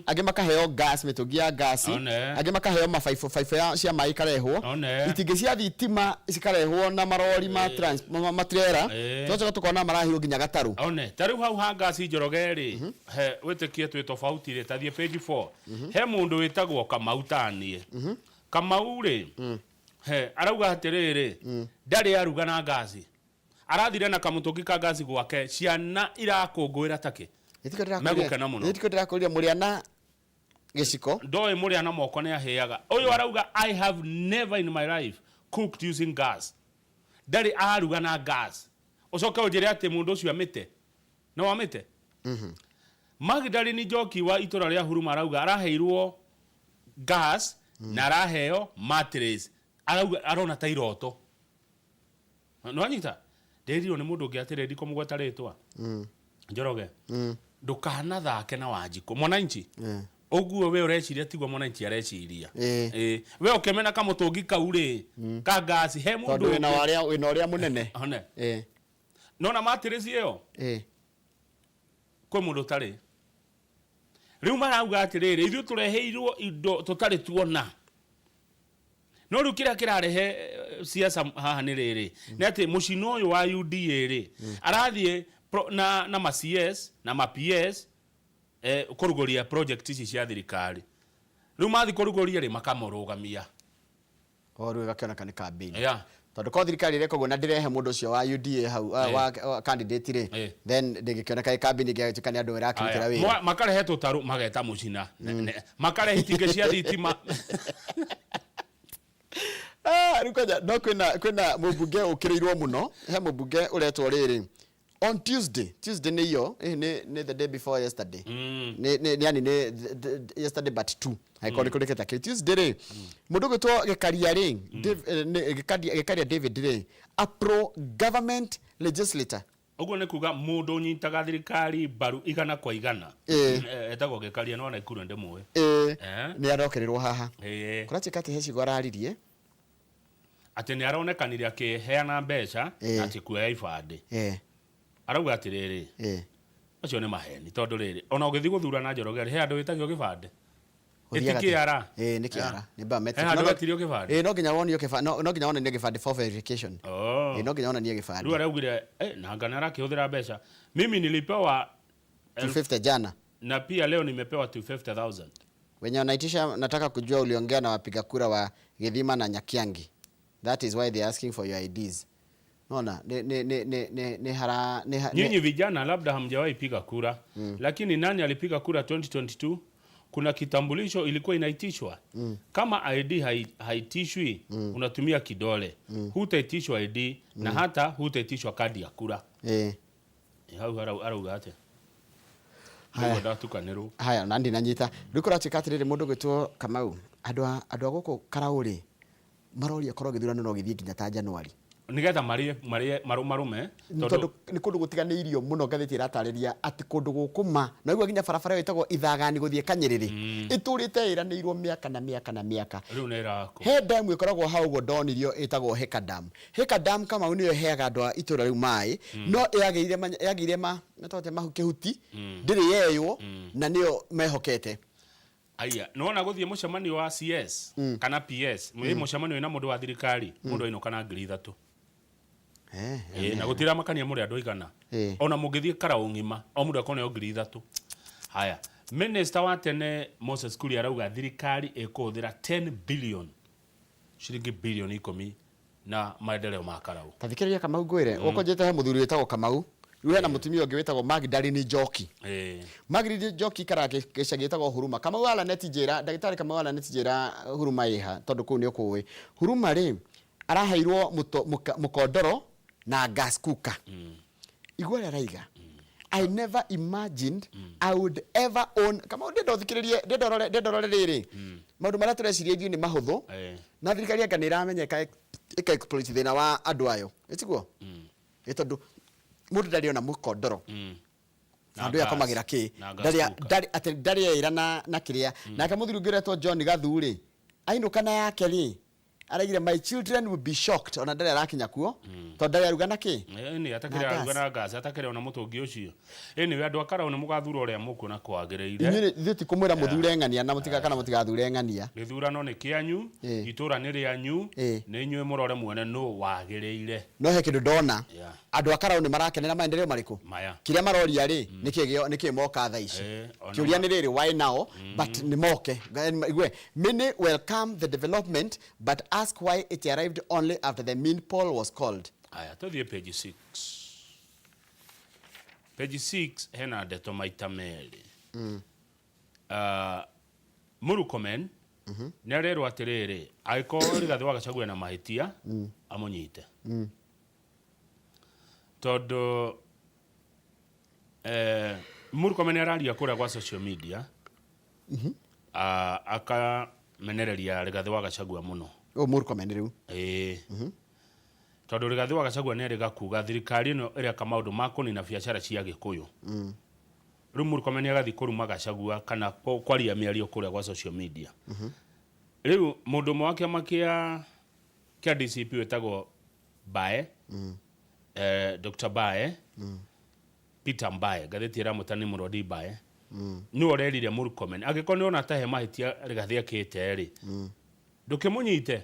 angĩ makaheo gas mĩtũngi ya gasi One. angĩ makaheo mabaibũ baibũ ya- cia maĩ ikarehwo One. itingĩ cia thitima cikarehwo na marori ma trans- ma- matrera Ĩĩ. tũgacoka tũkona marahirwo nginya gatarũ one ta rĩu hau ha ngasi njoroge rĩ he wĩtĩkie twĩ tofauti rĩ tathiĩ page 4 he mũndũ wĩtagwo kamau taniĩ kamau rĩ he arauga atĩrĩrĩ ndarĩ aruga na ngasi arathire na kamũtũngi ka ngasi gwake ciana irakũngũĩra takĩ Megũkena mũno. Nĩtikũ ndĩrakũria mũrĩa na gĩciko ndoĩ mũrĩa na moko nĩ ahĩaga ũyũ arauga i have never in my life cooked using gas ndarĩ aruga na gas ũcoke ũnjĩre atĩ mũndũ ũcio amĩte no amĩte Magdalene Njoki wa itũra rĩa Huruma arauga araheirwo gas na araheo mattress arauga arona ta iroto nĩwanyita ndĩrirwo nĩ mũndũ ũngĩ atĩrĩ ndikũmũgweta rĩtwa Njoroge ndũkanathake na Wanjikũ mwananchi ũguo we ũreciria tiguo mwananchi areciria Ĩĩ. Ĩĩ. we ũkĩmena kamũtũngi kau rĩ ka ngasi he mũndũ tondũ wĩna ũngĩ- warĩa wĩna ũrĩa mũnene One. Ĩĩ. nona mattress ĩyo Ĩĩ. kwĩ mũndũ ũtarĩ rĩu marauga atĩrĩrĩ ithuĩ tũreheirwo indo tũtarĩ tuona no rĩu kĩrĩa kĩrarehe eh, siasa haha nĩ rĩrĩ nĩ atĩ mũcino ũyũ wa UDA rĩ arathiĩ pro- na, na ma CS na ma PS eh, kũrugũria project ici cia thirikari rĩu mathiĩ kũrugũria rĩ makamũrũgamia O rĩu ĩgakĩoneka nĩ campaign yeah. tondũ korwo thirikari ĩreka ũguo na ndĩrehe mũndũ ũcio wa UDA hau Ĩĩ. wa candidate rĩ Ĩĩ. then ndĩngĩkĩoneka ĩ campaign ĩngĩgatuĩka nĩ andũ ĩrakĩrutĩra Aya, wĩra makarehe tũtarũ mageta mũcina makarehe itingĩ cia thitima Ah, rĩu kwanja no kwĩna kwĩna mũmbunge ũkĩrĩirwo mũno he mũmbunge ũretwo rĩrĩ on Tuesday Tuesday nĩ iyo eh, nĩ nĩ the day before yesterday nĩ nĩ yani nĩ yesterday but two angĩkorwo nĩ kũrĩkĩte kĩu Tuesday rĩ mũndũ ũgwĩtwo Gĩkaria rĩ Dave- eh, nĩ- Gĩkaria Gĩkaria David rĩ a pro government legislator ũguo nĩ kuga mũndũ ũnyitaga thirikari mbaru igana kwa igana Ĩĩ. Eh, etagwo gĩkaria no Naikuru ndĩmũĩ ĩĩ Eh. nĩ arokererwo haha Ĩĩ. kũratuĩka atĩ he ciugo araririe atĩ nĩ aronekanire akĩheana mbeca Ĩĩ. na atĩ kuoya ibandĩ ĩĩ arauga atĩrĩrĩ ĩĩ acio nĩ maheni tondũ rĩrĩ ona ũgĩthiĩ gũthurana Njoroge rĩ he handũ wĩtagio gĩbandĩ Ũthiaga Ĩti atĩa? kĩara Ĩĩ nĩ kĩara nĩ biometric. He handũ No- no- wetirio kĩbandĩ? Ĩĩ no nginya wonio kĩbandĩ no no nginya wonanie kĩbandĩ for verification. Oh. Ĩĩ no nginya wonanie rĩu kĩbandĩ. araugire eh, nanga nĩ arakĩhũthĩra mbeca mimi nilipewa 250 jana. na pia leo nimepewa 250,000 Wenye wanaitisha nataka kujua uliongea na wapiga kura wa Githima na Nyakiangi. That is why they are asking for your IDs. Nona nĩ nĩ nĩ nĩ nĩ nĩ hara nĩ ha- Nyinyi nĩ vijana labda hamjawahi piga kura lakini nani alipiga kura 2022? Kuna kitambulisho ilikuwa inaitishwa kama ID haitishwi unatumia kidole hutaitishwa ID na hata hutaitishwa kadi ya kura. Ĩĩ. Eh, hau arauga atia? Haya. Nĩguo ndatukanĩrwo. Haya na ndinanyita. Rĩu kũratuĩka atĩrĩrĩ mũndũ ũgwĩtwo Kamau andũ a andũ a gũkũ Karaũ rĩ maroria korwo gĩthurano no gĩthiĩ nginya ta January. Nĩgetha marĩe marĩe marume tondũ nĩ kũndũ gũtiganĩirio mũno ngathĩti ĩratarĩria atĩ kũndũ gũkũ ma naigua nginya barabara ĩyo ĩtagwo ithagani gũthiĩ kanyĩrĩrĩ ĩtũrĩte ĩranĩirwo mĩaka na mĩaka na mĩaka rĩu nĩ ĩrakwo. he damu ĩkoragwo hau ũguo ndonirio ĩtagwo Heka Dam. Heka Dam Kamau nĩyo ĩheaga andũ a itũra rĩu maĩ no yagĩire yagĩire ma metagwo atĩa mahu kĩhuti ndĩrĩ yeywo na nĩyo mehokete. Aya, nĩwona gũthiĩ mũcemanio wa CS kana PS, mm. Mũcemanio wĩna mũndũ wa thirikari, mũndũ ainũka na 3000. Ĩĩ, na gũtiramakania mũrĩ andũ aigana. Ona mũngĩthiĩ karaũ ng'ima, o mũndũ akoneo 3000. Haya, minister wa tene Moses Kuria arauga thirikari ĩkũhũthĩra 10 billion, ciringi bilioni 10 na maendeleo ma karaũ. Ta thikĩrĩria Kamau ngwĩre, gũkũ njĩte he mũthuri wĩtagwo Kamau, rĩu hena mũtumia ũngĩ wĩtagwo Magdalene Njoki. Magdalene Njoki ikaraga gĩcagi gĩtagwo Huruma. Kamau wa Lanet njĩra, ndagĩtarĩ Kamau wa Lanet njĩra Huruma ĩha tondũ kũu nĩ ũkũĩ. Huruma rĩ, araheirwo mũkondoro na gas cooker. Igua ũrĩa araiga. I never imagined I would ever own. Kamau ndĩrenda ũthikĩrĩrie, ndĩrenda ũrore, ndĩrenda ũrore rĩrĩ. Maũndũ marĩa tũreciria ithuĩ nĩ mahũthũ. Na thirikari anga nĩ ĩramenya ĩka exploit thĩna wa andũ ayo. Ĩ tiguo? Ĩ tondũ mũndũ ndarĩ ona mũkondoro. Na Andũ aya akomagĩra kĩ? Na gas Ndarĩ cooker. ndarĩ atĩ ndarĩ eĩra na kĩrĩa. Nake mũthuri ũngĩ ũretwo John Gathu rĩ, ainũka na yake rĩ, araigire my children will be shocked ona ndarĩ arakinya kuo tondũ ndarĩ aruga na kĩ? Ĩni Na atakĩrĩ gas. aruga na gas atakĩrĩ ona mũtũngi ũcio. Anyway andũ a Karau nĩ mũgathura ũrĩa mũkuona kwagĩrĩire. Inyuĩ ithuĩ ti kũmwĩra mũthure ng'ania na mũtiga kana mũtigathure ng'ania. Gĩthurano nĩ kĩanyu, itũra nĩ rĩanyu, nĩ inyuĩ mũrore muone nũ wagĩrĩire. No he kĩndũ ndona, andũ a Karau nĩ marakenera maendeleo marĩkũ? Maya. Kĩrĩa maroria rĩ, nĩkĩ nĩkĩ moka thaa ici? Ona Kĩũria nĩ rĩrĩ, why now? But nĩ moke. Igue, many welcome the development but ask why it arrived only after the main poll was called. Aya, tũthiĩ page 6. Page 6 hena ndeto maita merĩ. Murkomen nĩ arerwo atĩrĩrĩ, angĩkorwo Rigathĩ wa Gachagua ena mahĩtia, amũnyite. Tondũ Murkomen nĩ araria kũrĩa gwa social media, akamenereria Rigathĩ wa Gachagua mũno. Ũyũ Murkomen rĩu. Ĩĩ. Tondũ Rigathĩ wa Gachagua nĩ erĩga kuga thirikari ĩno ĩreka maũndũ ma kũnina biacara cia Gĩkũyũ. Rĩu Murkomen agathiĩ kũruma Gachagua kana kwaria mĩario kũrĩa gwa social media. Rĩu mũndũ ũmwe wa kĩama kĩa DCP wĩtagwo Mbae, Dr. Mbae, Peter Mbae, ngathĩti ĩramwĩta nĩ Mũrodi Mbae, nĩwe ũrerire Murkomen angĩkorwo nĩ ona ta he mahĩtia Rigathĩ ekĩte rĩ, ndũkĩmũnyite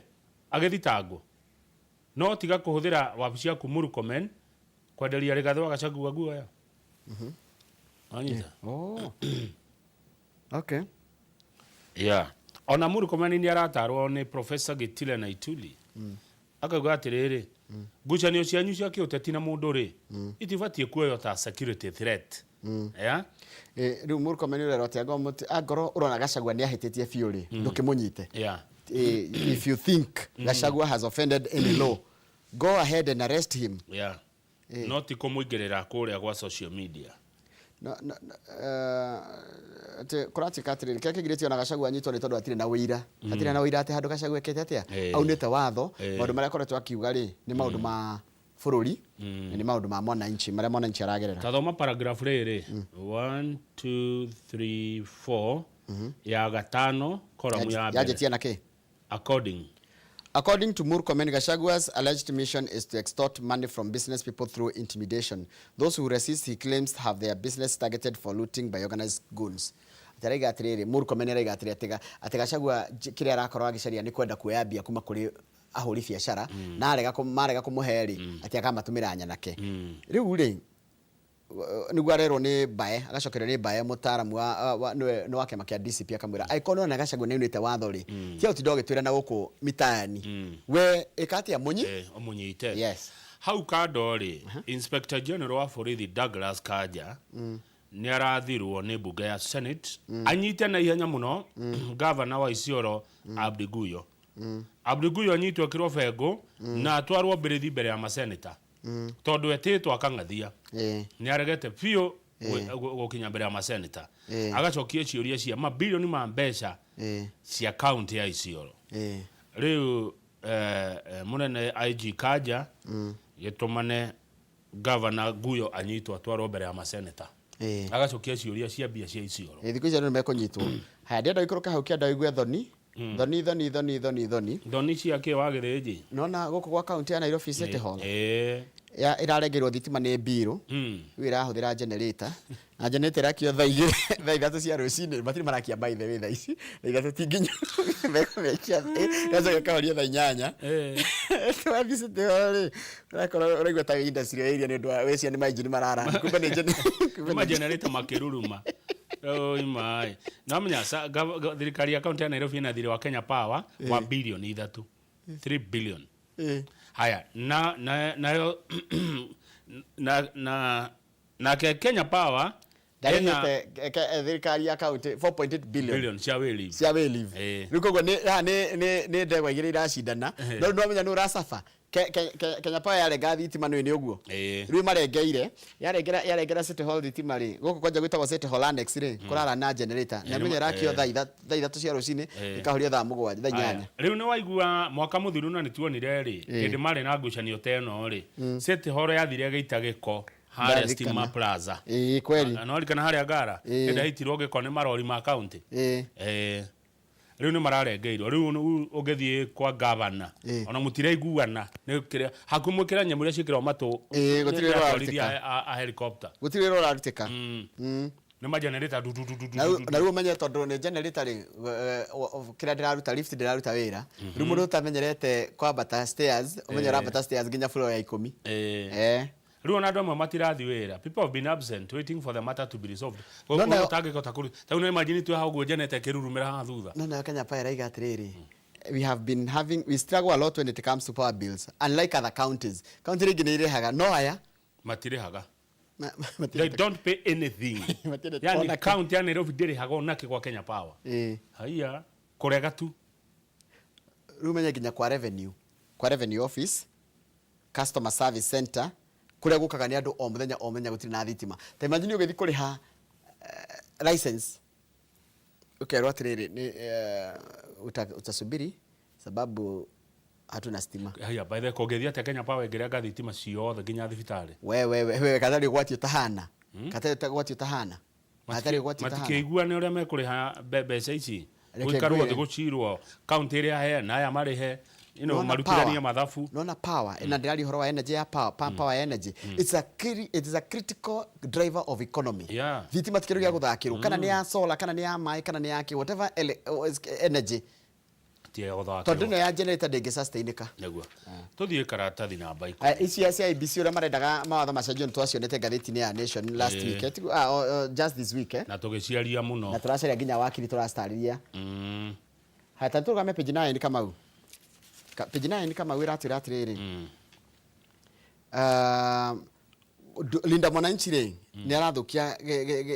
agĩthitangwo. No tiga kũhũthĩra wabici yaku Murkomen kwenderia Rigathĩ wa Gachagua guoya. Wanyita? Oh. Okay. Yeah. Ona Murkomen nĩ aratarwo nĩ Professor Gitile na Ituli. Akauga atĩrĩrĩ, ngucanio cianyu cia kĩũteti na mũndũ rĩ, itibatiĩ kuoywo ta security threat. Yeah? Rĩu Murkomen ũrerwo atĩ angorwo ũrona Gachagua nĩ ahĩtĩtie biũ rĩ, ndũkĩmũnyite. If you think Gachagua has offended any law, go ahead and arrest him. No ti kũmũingĩrĩra kũrĩa gwa social media. No, no, no, atĩ kũratuĩka atĩrĩrĩ, kĩrĩa kĩngirĩtie ona Gachagua anyitwo nĩ tondũ hatirĩ na ũira. Hatirĩ na ũira atĩ handũ Gachagua ekĩte atĩa? Aunĩte watho, maũndũ marĩa akoretwo akiuga rĩ, nĩ maũndũ ma bũrũri, na nĩ maũndũ ma mwananchi, marĩa mwananchi aragerera. Ta thoma paragraph rĩrĩ, 1 2 3 4 ya gatano column ya mbere. Yanjĩtie na kĩ? According. According to Murkomen, Gachagua's alleged mission is to extort money from business people through intimidation. Those who resist, he claims, have their business targeted for looting by organized goons. Atĩ araiga atĩrĩrĩ, Murkomen araiga atĩrĩ, atĩ Gachagua kĩrĩa arakorwo agĩcaria nĩ kwenda kuoya mbia kuma kũrĩ ahũri biacara, na marega kũmũhe rĩ, atĩ akamatũmĩra nyanake. Rĩu rĩ, nĩguo arerwo nĩ Mbae, agacokerio nĩ Mbae mũtaaramu wa nĩwe nĩ wa kĩama kĩa DCP akamwĩra angĩkorwo nĩwona Gachagua nĩaunĩte watho rĩ, tiga gũtinda ũgĩtwĩra na gũkũ mitaani, we ĩka atĩa mũnyi? Ũmũnyite. Yes. Hau kando rĩ, Inspector General wa borithi Douglas Kanja nĩ arathirwo nĩ mbunge ya Senate anyite na ihenya mũno gavana wa Isiolo Abdi Guyo. Abdi Guyo anyitwo ekĩrwo bengũ na atwarwo mbĩrĩthi mbere ya maseneta. Tondũ etĩtwo akang'athia. Nĩ aregete biũ gũkinya mbere ya maseneta. Agacokia ciũria cia mabilioni ma mbeca cia kaunti ya Isiolo. Rĩu mũnene IG Kanja gĩtũmane gavana Guyo anyitwo atwarwo mbere ya maseneta. Agacokia ciũria cia mbia cia Isiolo. Thikũ ici andũ nĩ mekũnyitwo. Haya, ndĩrenda ũikũrũke hau kĩanda ũigue thoni. Thoni, thoni, thoni, thoni, thoni. Thoni cia kĩ wa gĩthĩnji? Nona gũkũ gwa kaunti ya Nairobi City Hall Ĩĩ. ya ĩrarengerwo thitima nĩ mbirũ. Rĩu ĩrahũthĩra generator na generator ĩrakio thaa igĩrĩ, thaa ithatũ cia rũcinĩ. Matirĩ marakia, by the way, thaa ici thaa ithatũ ti nginyu, mekũmĩakia ĩgacoka ĩkahorio thaa inyanya. Twathiĩ City Hall rĩ, ũrakorwo ũraigua ta wĩ industrial area nĩ ũndũ wa wĩcia nĩ mainjini marara, kumbe nĩ kumbe nĩ magenerator makĩruruma. Oi mai. No menya thirikari ya kaunti ya Nairobi ĩna thirĩ wa Kenya Power wa bilioni 3, 3 billion. Haya, na na nayo na na nake Kenya Power ĩna ndarĩhĩte thirikari ya kaunti 4.8 billion billion cia wayleave. Cia wayleave. Rĩu koguo nĩ haha nĩ ndegwa igĩrĩ iracindana. No rĩu nĩwamenya nĩ ũracaba. Kenya Power yarenga thitima nĩ ũguo. Rĩu marengeire yarengera City Hall thitima rĩ, gũkũ kwanja gwĩtagwo City Hall Annex rĩ, kũrara na generator na menya ĩrakio thaa 3 cia rũcinĩ, ĩkahorio thaa 7, thaa 8. Rĩu nĩ waigua mwaka mũthiru na nĩ tuonire rĩ, hĩndĩ marĩ na ngucanio ta ĩno rĩ, City Hall yathire ĩgĩita gĩko harĩa Ndarikana. Stima Plaza. Ĩĩ, kweli. Na warikana harĩa Ngara hĩndĩ yaitirwo gĩko nĩ marori ma kaunti. Rĩu nĩ mararengeirwo. Rĩu ũngĩthiĩ kwa gavana ona mũtiraiguana nĩ kĩrĩa hakuhĩ mwĩkĩra nyamũ iria ciĩkĩragwo matũ Gũtirĩ nĩ wĩra atwarithia ũrarutĩka. a helicopter. Gũtirĩ wĩra ũrarutĩka. Nĩ magenerator du du du du du Na du rĩu du. Na rĩu ũmenye tondũ nĩ generator rĩ, kĩrĩa ndĩraruta, lift ndĩraruta wĩra. Rĩu mũndũ ũtamenyerete kwambata stairs, ũmenye ũrambata stairs nginya floor ya 10. Rĩu ona andũ amwe matirathiĩ wĩra. People have been absent waiting for the matter to be resolved. No, Ũtangĩhota kũruta ta rĩu imagine twĩ hau ũguo generator ĩkĩrurumĩra haha thutha. No nayo Kenya Power ĩraiga atĩrĩrĩ, we have been having, we struggle a lot when it comes to power bills, unlike other counties. County rĩngĩ nĩ irĩhaga, no aya matirĩhaga. Matirĩhaga. They don't pay anything. Matirĩ Yani ona kĩ. County ya Nairobi ndĩrĩhaga onakĩ gwa Kenya Power. Haiya, kũrega tu. Rĩu menye nginya kwa revenue office, customer service center, kũrĩa gũkaga nĩ andũ o mũthenya o mũthenya, gũtirĩ na thitima. Ta imagine ũgĩthiĩ kũrĩha license, ũkerwo atĩrĩrĩ, nĩ utasubiri sababu hatuna stima. Haiya, by the way, kũngĩthiĩ atĩa Kenya Power ĩngĩrenga thitima ciothe nginya thibitarĩ? We we we we, katarĩ ũgwati ũtahana, katarĩ ũgwati ũtahana, katarĩ ũgwati ũtahana. Matikĩiguane ũrĩa mekũrĩha mbeca ici. Reke gũikarwo ngwĩre. thĩ gũcirwo kaunti ĩrĩa he na aya marĩhe Nĩwona marutithanie power? mathabu. Nona power, na ndĩraria ũhoro wa energy ya power, power energy, it is a critical driver of economy. Thitima ti kĩndũ gĩa gũthakĩrwo, kana nĩ ya solar, kana nĩ ya maĩ, kana nĩ ya kĩ, whatever energy. Ti ya gũthakĩrwo. Tondũ ĩno ya generator ndĩngĩ sustainĩka. Nĩguo tũthiĩ karatathi namba 10. Ici cia IEBC, ũrĩa marendaga mawatho macenjio, nĩ twacionete ngathĩti-inĩ ya Nation last week, just this week. Na tũgĩciaria mũno. Na tũracaria nginya wakiri tũracitarĩria. Haya, ta tũrũgame page 9, Kamau. Page 9, Kamau, ĩratwĩra atĩrĩrĩ, Linda Mwananchi rĩ, nĩ arathũkia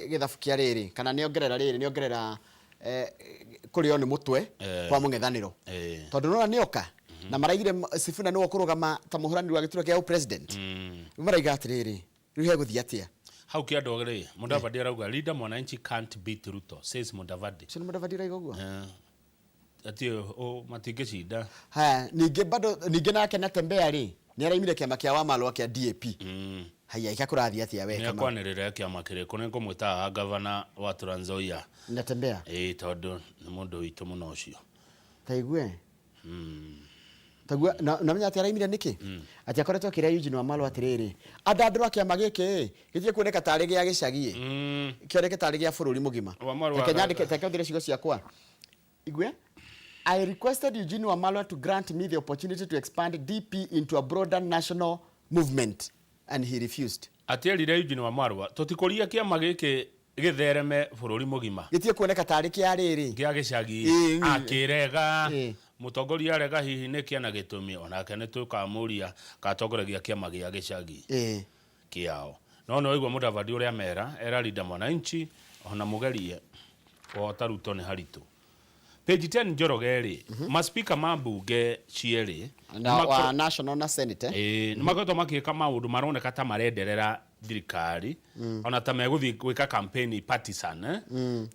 gĩthabu kĩa rĩrĩ, kana nĩ ongerera rĩrĩ, nĩ ongerera kũrĩo nĩ mũtwe kwa mũng'ethanĩro, tondũ nona nĩoka na maraigire Sifuna nĩwe ũkũrũgama ta mũhũranĩri wa gĩturwa kĩa president. Rĩu maraiga atĩrĩrĩ, rĩu hegũthiĩ atĩa? Hau kĩandũ rĩ, Mudavadi arauga Linda Mwananchi can't beat Ruto, says Mudavadi. Ũcio nĩ Mudavadi ũraiga ũguo? Ati matingĩcinda. Haya, ningĩ bado ningĩ nake Natembeya rĩ, nĩ araimire kĩama kĩa Wamalwa kĩa DAP. Haya, ika kũrathiĩ atĩa we, Nĩ Kamau? akwanĩrĩra kĩama kĩrĩkũ? Nĩ ngũmwĩta gavana wa Trans Nzoia. Natembeya. Ĩĩ, tondũ nĩ mũndũ witũ mũno ũcio. Taigue taguo na menya atĩ araimire nĩkĩ, atĩ akoretwo akĩra Eugene Wamalwa atĩrĩrĩ, andandũra kĩama gĩkĩ ĩ, gĩtige kuoneka tarĩ gĩa gĩcagi ĩ, kĩoneke tarĩ gĩa bũrũri mũgima. Wamalwa Reke nyandĩke, reke hũthĩre ciugo ciakwa. Igue: "I requested Eugene Wamalwa to grant me the opportunity to expand DP into a broader national movement and he refused." Atĩerire Eugene Wamalwa tũtikũria kĩama gĩkĩ gĩthereme bũrũri mũgima. Gĩtige kuoneka tarĩ kĩa rĩrĩ. Gĩa gĩcagi. Akĩrega. Mũtongoria arega, hihi nĩ kĩana gĩtũmi? Onake nĩ tũkamũria katongoragia kĩama gĩa gĩcagi kĩao. No nĩ waigua Mudavadi ũrĩa mera era Linda Mwananchi ona mũgerie kũhota Ruto nĩ haritũ. Page 10, Njoroge rĩ, maspika ma mbunge cierĩ Na wa national na senate, eh? Ĩĩ, nĩ makoretwo makĩka maũndũ maroneka ta marenderera thirikari, ona ta megũthiĩ gwĩka campaign partisan, eh?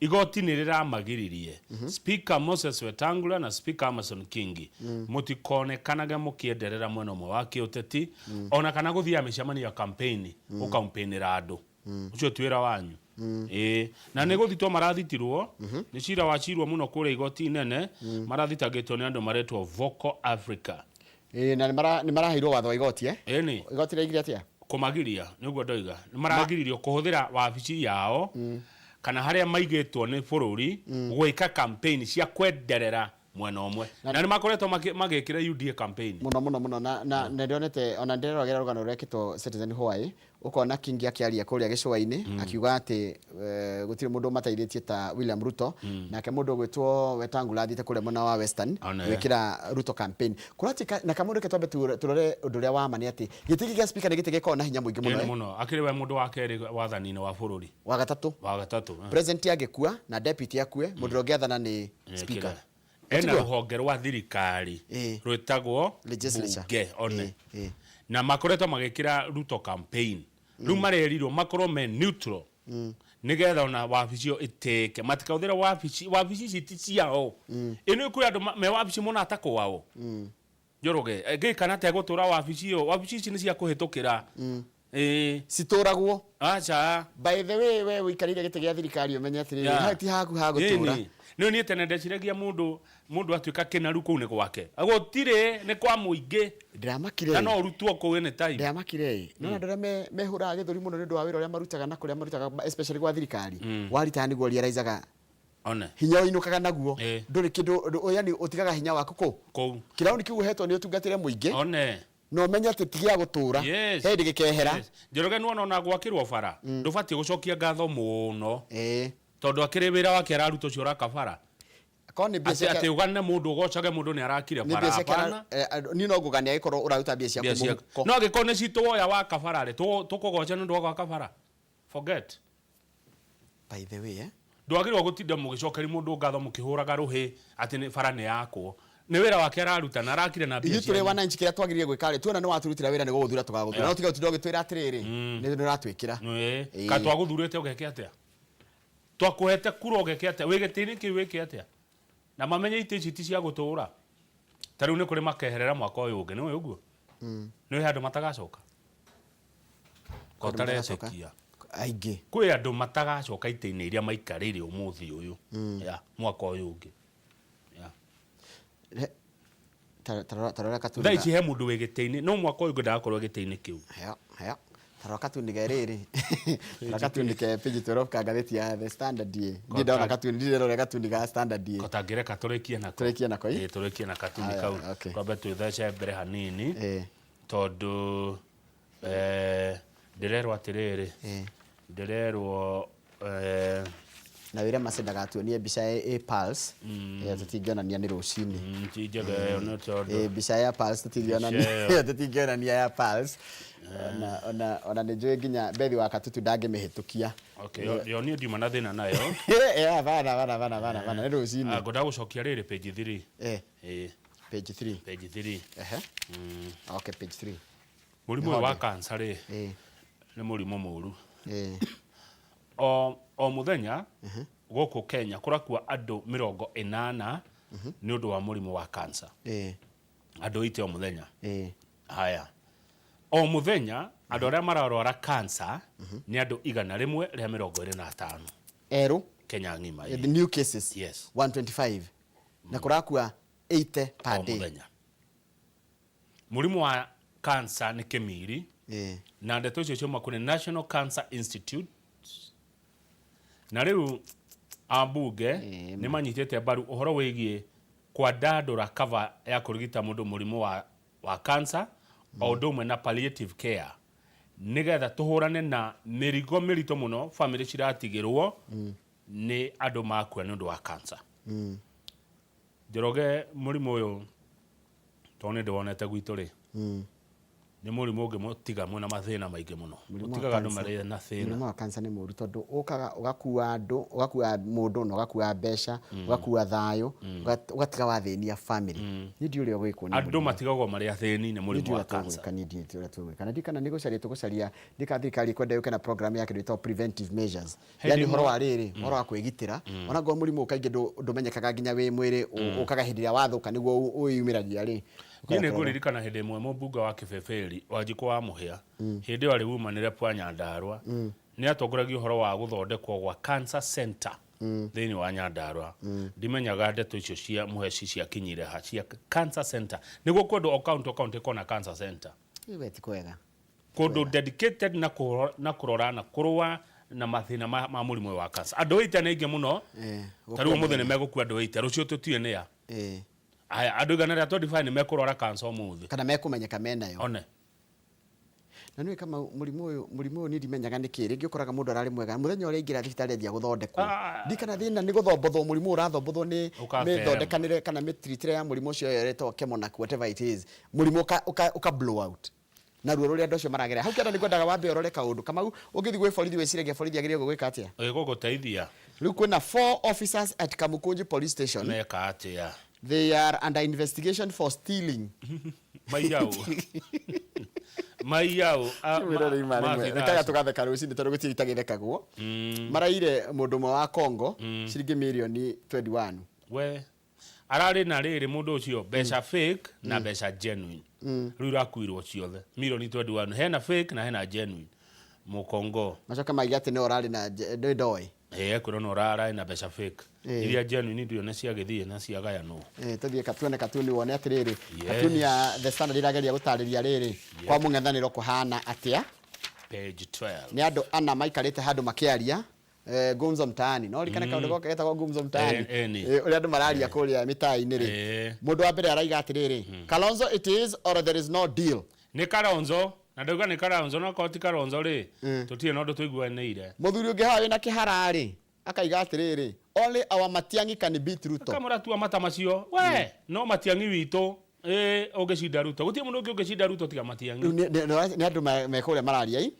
Igoti nĩ rĩramagiririe. Speaker Moses Wetangula na Speaker Amason Kingi, mũtikonekanage mũkĩenderera mwena ũmwe wa kĩũteti, ona kana gũthiaga mĩcemanio ya campaign gũkampĩnĩra andũ. Ũcio ti wĩra wanyu. Ĩĩ, na nĩ gũthitwo marathitirwo, nĩ cira wacirwo mũno kũrĩa igoti inene, marathitangĩtwo nĩ andũ maretwo Vocal Africa. Ĩĩ, na nĩ maraheirwo watho wa igoti, eh? Ĩni. Igoti rĩaigire atĩa? Kũmagiria, nĩguo ndoiga, nĩ maragiririo kũhũthĩra wabici yao kana harĩa maigĩtwo nĩ bũrũri gwĩka campaign cia kwenderera mwena ũmwe, na nĩ makoretwo magĩkĩra UDA campaign. Mũno mũno mũno, na nĩndonete ona ndĩreroragĩra rũgano rwekĩtwo Citizen Hwaĩ, ũkona Kingi akĩaria kũrĩa gĩcũa-inĩ akiuga atĩ gũtirĩ mũndũ ũmateithĩtie ta William Ruto, nake mũndũ ũgwĩtwo Wetangula athiĩte kũrĩa mwena wa Western gwĩkĩra Ruto campaign. Kũratuĩka na kamũndũ reke twambe tũrore ũndũ ũrĩa wa ma nĩ atĩ gĩtĩ gĩkĩ gĩa speaker nĩ gĩtĩ gĩkoragwo na hinya mũingĩ mũno. Ĩni mũno, akĩrĩ we mũndũ wa kerĩ wathani-inĩ wa bũrũri. Wa gatatũ. Wa gatatũ. President angĩkua na deputy akue, mũndũ ũrĩa ũngĩathana nĩ speaker. Ena rũhonge rwa thirikari rwĩtagwo Legislature. Bunge one, na makoretwo magĩkĩra Ruto campaign. Rĩu marerirwo makorwo me neutral nĩgetha ona wabici ĩyo ĩtĩĩke, matikahũthĩre wabici. Wabici ici ti ciao. Ĩno kwĩ andũ me wabici mona ta kwao. Njoroge ngĩkana tegũtũra wabici ĩyo. Wabici ici nĩ cia kũhĩtũkĩra. Ĩĩ. Citũragwo. Aca. By the way, we ũikarĩire gĩtĩ gĩa thirikari ũmenye atĩrĩrĩ, hau ti haku ha gũtũra. Ĩni. Nĩ niĩ tene ndeciragia mũndũ atuĩka kĩnaru kũu nĩ gwake. Gũtirĩ, nĩ kwa mũingĩ. Ndĩramakire. Na no ũrutwo kũu anytime. Ndĩramakire ĩ. Nĩ andũ arĩa mehũraga gĩthũri mũno nĩ ũndũ wa wĩra ũrĩa marutaga na kũrĩa marutaga, especially gwa thirikari. Waritaya nĩguo realizaga One. Hinya ũinũkaga naguo. Ndũrĩ kĩndũ, yani ũtigaga hinya waku kũ? Kũu. Kĩrauni kĩu ũhetwo nĩ ũtungatĩre mũingĩ. One. Na ũmenye atĩ ti gĩa gũtũra. Yes. He hĩndĩ gĩkehera. Yes. Njoroge nĩwona ona gwakĩrwo bara, ndũbatiĩ gũcokia ngatho mũno. Tondũ akĩrĩ wĩra wake araruta ũcio ũraka bara. Korwo nĩ mbia Atĩ ciake atĩ ũgane mũndũ, ũgocage mũndũ nĩ arakire Nĩ bara. mbia ciake Hapana. Niĩ no ngũgane angĩkorwo ũraruta mbia ciaku Mbia ciaku. mũhuko. No angĩkorwo nĩ citũ woya waka bara rĩ, tũkũgoca nĩ ũndũ wa gwaka bara. Forget. By the way, Ndwagĩrĩirwo gũtinda mũgĩcokeria mũndũ ngatho mũkĩhũraga rũhĩ atĩ nĩ bara nĩ yakwo. Nĩ wĩra wake araruta na arakire na mbia Ithuĩ tũrĩ cianyu. wananchi kĩrĩa twagĩrĩire gwĩka rĩ, tuona nĩ waturutĩra wĩra nĩ gũgũthura tũgagũthura. No tiga gũtinda ũgĩtwĩra atĩrĩrĩ, nĩ ũratwĩkĩra. Ka twagũthurĩte ũgeke atĩa? Twakũhete kura ũgeke atĩa? Wĩ gĩtĩ-inĩ kĩu wĩke atĩa? Na mamenye itĩ ici ti cia gũtũra. Ta rĩu nĩ kũrĩ makeherera mwaka ũyũ ũngĩ, nĩ ũĩ ũguo? Nĩ ũĩ handũ matagacoka? Ko Andũ matagacoka? ũtaretĩkia. Aingĩ. Kwĩ andũ matagacoka itĩ-inĩ iria maikarĩire ũmũthĩ ũyũ. Ya, mwaka ũyũ ũngĩ. Ya. Ta rora katuni Thaa ici he mũndũ wĩ gĩtĩ-inĩ, no mwaka ũyũ ũngĩ ndagakorwo gĩtĩ-inĩ kĩu. Haya, haya. Ta rora katuni ke rĩrĩ. Ta rora katuni ke page 12 ka ngathĩti ya The Standard ĩ. Ndirĩ ndona katuni, ndirĩ ndona katuni ga Standard ĩ. Ko tangĩreka tũrĩkie nako. Tũrĩkie nako, ĩ? Ĩ, tũrĩkie na katuni Haya, kau. okay. Twambe twĩthece mbere hanini. Tondũ ndĩrerwo atĩrĩrĩ, ndĩrerwo Na wĩre Mercy ndagatuonie mbica ĩ Pulse. Ĩyo tũtingĩonania nĩ rũcinĩ. Ti njega ĩyo nĩ tondũ Mbica ya Pulse tũtingĩonania. Mbica ĩyo. Tũtingĩonania ya Pulse. Ona nĩ njũĩ nginya Bethi wa Katutu ndangĩmĩhĩtũkia. Okay, yo niĩ ndiuma na thĩna nayo. Bana, bana, bana, bana, bana, nĩ rũcinĩ. Ngwendaga gũcokia rĩrĩ page 3. Page 3. Page 3. Ehe. Okay, page 3. Mũrimũ ũyũ wa Nĩho ndĩ. cancer rĩ, nĩ mũrimũ mũru. O mũthenya gũkũ Kenya kũrakua andũ 80 nĩ ũndũ wa mũrimũ wa cancer. Andũ 80 o mũthenya. Haya. O mũthenya andũ arĩa mararwara cancer nĩ andũ 125. Erũ? Kenya ng'ima. The new cases. Yes. 125. Na kũrakua 80 per O day. mũthenya. Mũrimũ wa cancer nĩ kĩmiri. Na ndeto icio ciuma kũrĩ National Cancer Institute. Na rĩu ambunge nĩ manyitĩte mbaru ũhoro wĩgiĩ kwandandũra cover ya kũrigita mũndũ mũrimũ wa cancer, o ũndũ ũmwe na palliative care, nĩgetha tũhũrane na mĩrigo mĩritũ mũno famĩlĩ ciratigĩrwo nĩ andũ makua nĩ ũndũ wa cancer. Njoroge, mũrimũ ũyũ tondũ nĩ ndĩwonete gwitũ rĩ, nĩ mũrimũ ũngĩmũtiga mwĩna mathĩna maingĩ mũno. Mũrimũ wa Ũtigaga andũ cancer. marĩ na thĩna. Mũrimũ wa cancer nĩ mũru tondũ ũkaga ũgakua andũ, ũgakua mũndũ na ũgakua mbeca, ũgakua thayũ, ũgatiga wathĩnia family. Niĩ ndiũĩ ũrĩa ũgwĩkwo nĩ Andũ mũrimũ. matigagwo marĩ athĩni nĩ mũrimũ Niĩ ndiũĩ wa ũrĩa cancer. tũgwĩka, niĩ ndiũĩ ũrĩa tũgwĩka. Na ndiũĩ kana nĩ gũcaria tũgũcaria, ndiũĩ kana thirikari ĩkwenda yũke na program ya kĩndũ gĩtagwo preventive measures. Hĩndĩ Yani ũhoro ĩmwe wa rĩrĩ, ũhoro wa kwĩgitĩra. Ona ngorwo mũrimũ ũyũ kaingĩ ndũmenyekaga nginya wĩ mwĩrĩ, ũkaga hĩndĩ ĩrĩa wathũka nĩguo wĩyumĩragia rĩ. Niĩ nĩ ngũririkana hĩndĩ ĩmwe mũmbunge wa Kĩbĩbĩri, Wanjikũ wa Mũhĩa, hĩndĩ ĩyo arĩ woman rep wa Nyandarua, Nĩ atongoragia ũhoro wa gũthondekwo gwa cancer center thĩinĩ wa Nyandarua. Ndimenyaga ndeto icio cia Mũheci ciakinyire ha cia cancer center. Nĩguo kwendwo o county o county ĩkorwo na cancer center. We ti kwega. Kũndũ dedicated na kũrora na kũrora na kũrũa na mathĩna ma, ma mũrimũ ũyũ wa cancer. Andũ 80 nĩ aingĩ mũno. Ta rĩu ũmũthĩ nĩ megũkua andũ 80, rũciũ tũtiũĩ nĩ a. Aya, andũ 125 nĩ mekũrwara cancer ũmũthĩ. Kana mekũmenyeka menayo. One. Na nĩũĩ Kamau, mũrimũ ũyũ, mũrimũ ũyũ niĩ ndimenyaga nĩkĩ, rĩngĩ ũkoraga mũndũ ararĩ mwega, mũthenya ũrĩa aingĩra thibitarĩ anjia gũthondekwo, ndiũĩ kana thĩna nĩ gũthombothwo mũrimũ ũrathombotho nĩ mĩthondekanĩre kana mĩtiritĩre ya mũrimũ ũcio ĩyo ĩretwo chemo na whatever it is, mũrimũ ũka, ũka, ũka blow out. Na ruo rũrĩa andũ acio maragerera. Hau kĩanda nĩngwendaga wambe ũrore kaũndũ. Kamau, ũngĩthiĩ gwĩ borithi wĩciragia borithi agĩrĩirwo gũgwĩka atĩa? Ĩgũgũteithia. Rĩu kwĩna four officers at Kamukunji police station. Meka atĩa? They are under investigation for stealing. Maiyaũ. Maiyaũ. Rekaga tũgatheka rũcinĩ tondũ gũtirĩ itagĩthekagwo. Maraire mũndũ ũmwe wa Congo ciringi mirioni 21. We ararĩ na rĩrĩ mũndũ ũcio mbeca fake na mbeca genuine. Rĩu irakuirwo ciothe. Mirioni 21 hena fake na hena genuine. Mũkongo. Macoke maiga atĩ nĩwe ũrarĩ na ndoĩ. Ĩĩ ekwĩrwo no ũrarĩ na mbeca fake. Iria genuine ndiũĩ nĩ ciagĩthiĩ na ciagayanwo. Ĩĩ tũthiĩ tuone katuni wone atĩrĩrĩ. Katuni ya The Standard ĩrageria gũtarĩria rĩrĩ kwa mũng'ethanĩro kũhana atĩa. Page 12. Nĩ andũ ana maikarĩte handũ makĩaria gumzo mtaani. No ririkane kaũndũ goka getagwo gumzo mtaani. Ũrĩa andũ mararia kũrĩa mĩtaa-inĩ rĩ. Mũndũ wa mbere araiga atĩrĩrĩ, Kalonzo it is or there is no deal. Nĩ Kalonzo na ndauga nĩ Kalonzo no korwo ti Kalonzo rĩ tũtirĩ na ũndũ tũiguanĩire. Mũthuri ũngĩ haha wĩna kĩhara rĩ akaiga atĩrĩrĩ, only our Matiang'i can beat Ruto. Akamũra mata macio we no Matiang'i witũ ĩ ũngĩcinda Ruto gũtirĩ mũndũ ũngĩ ũngĩcinda Ruto tiga Matiang'i. Nĩ andũ me kũrĩa mararia i.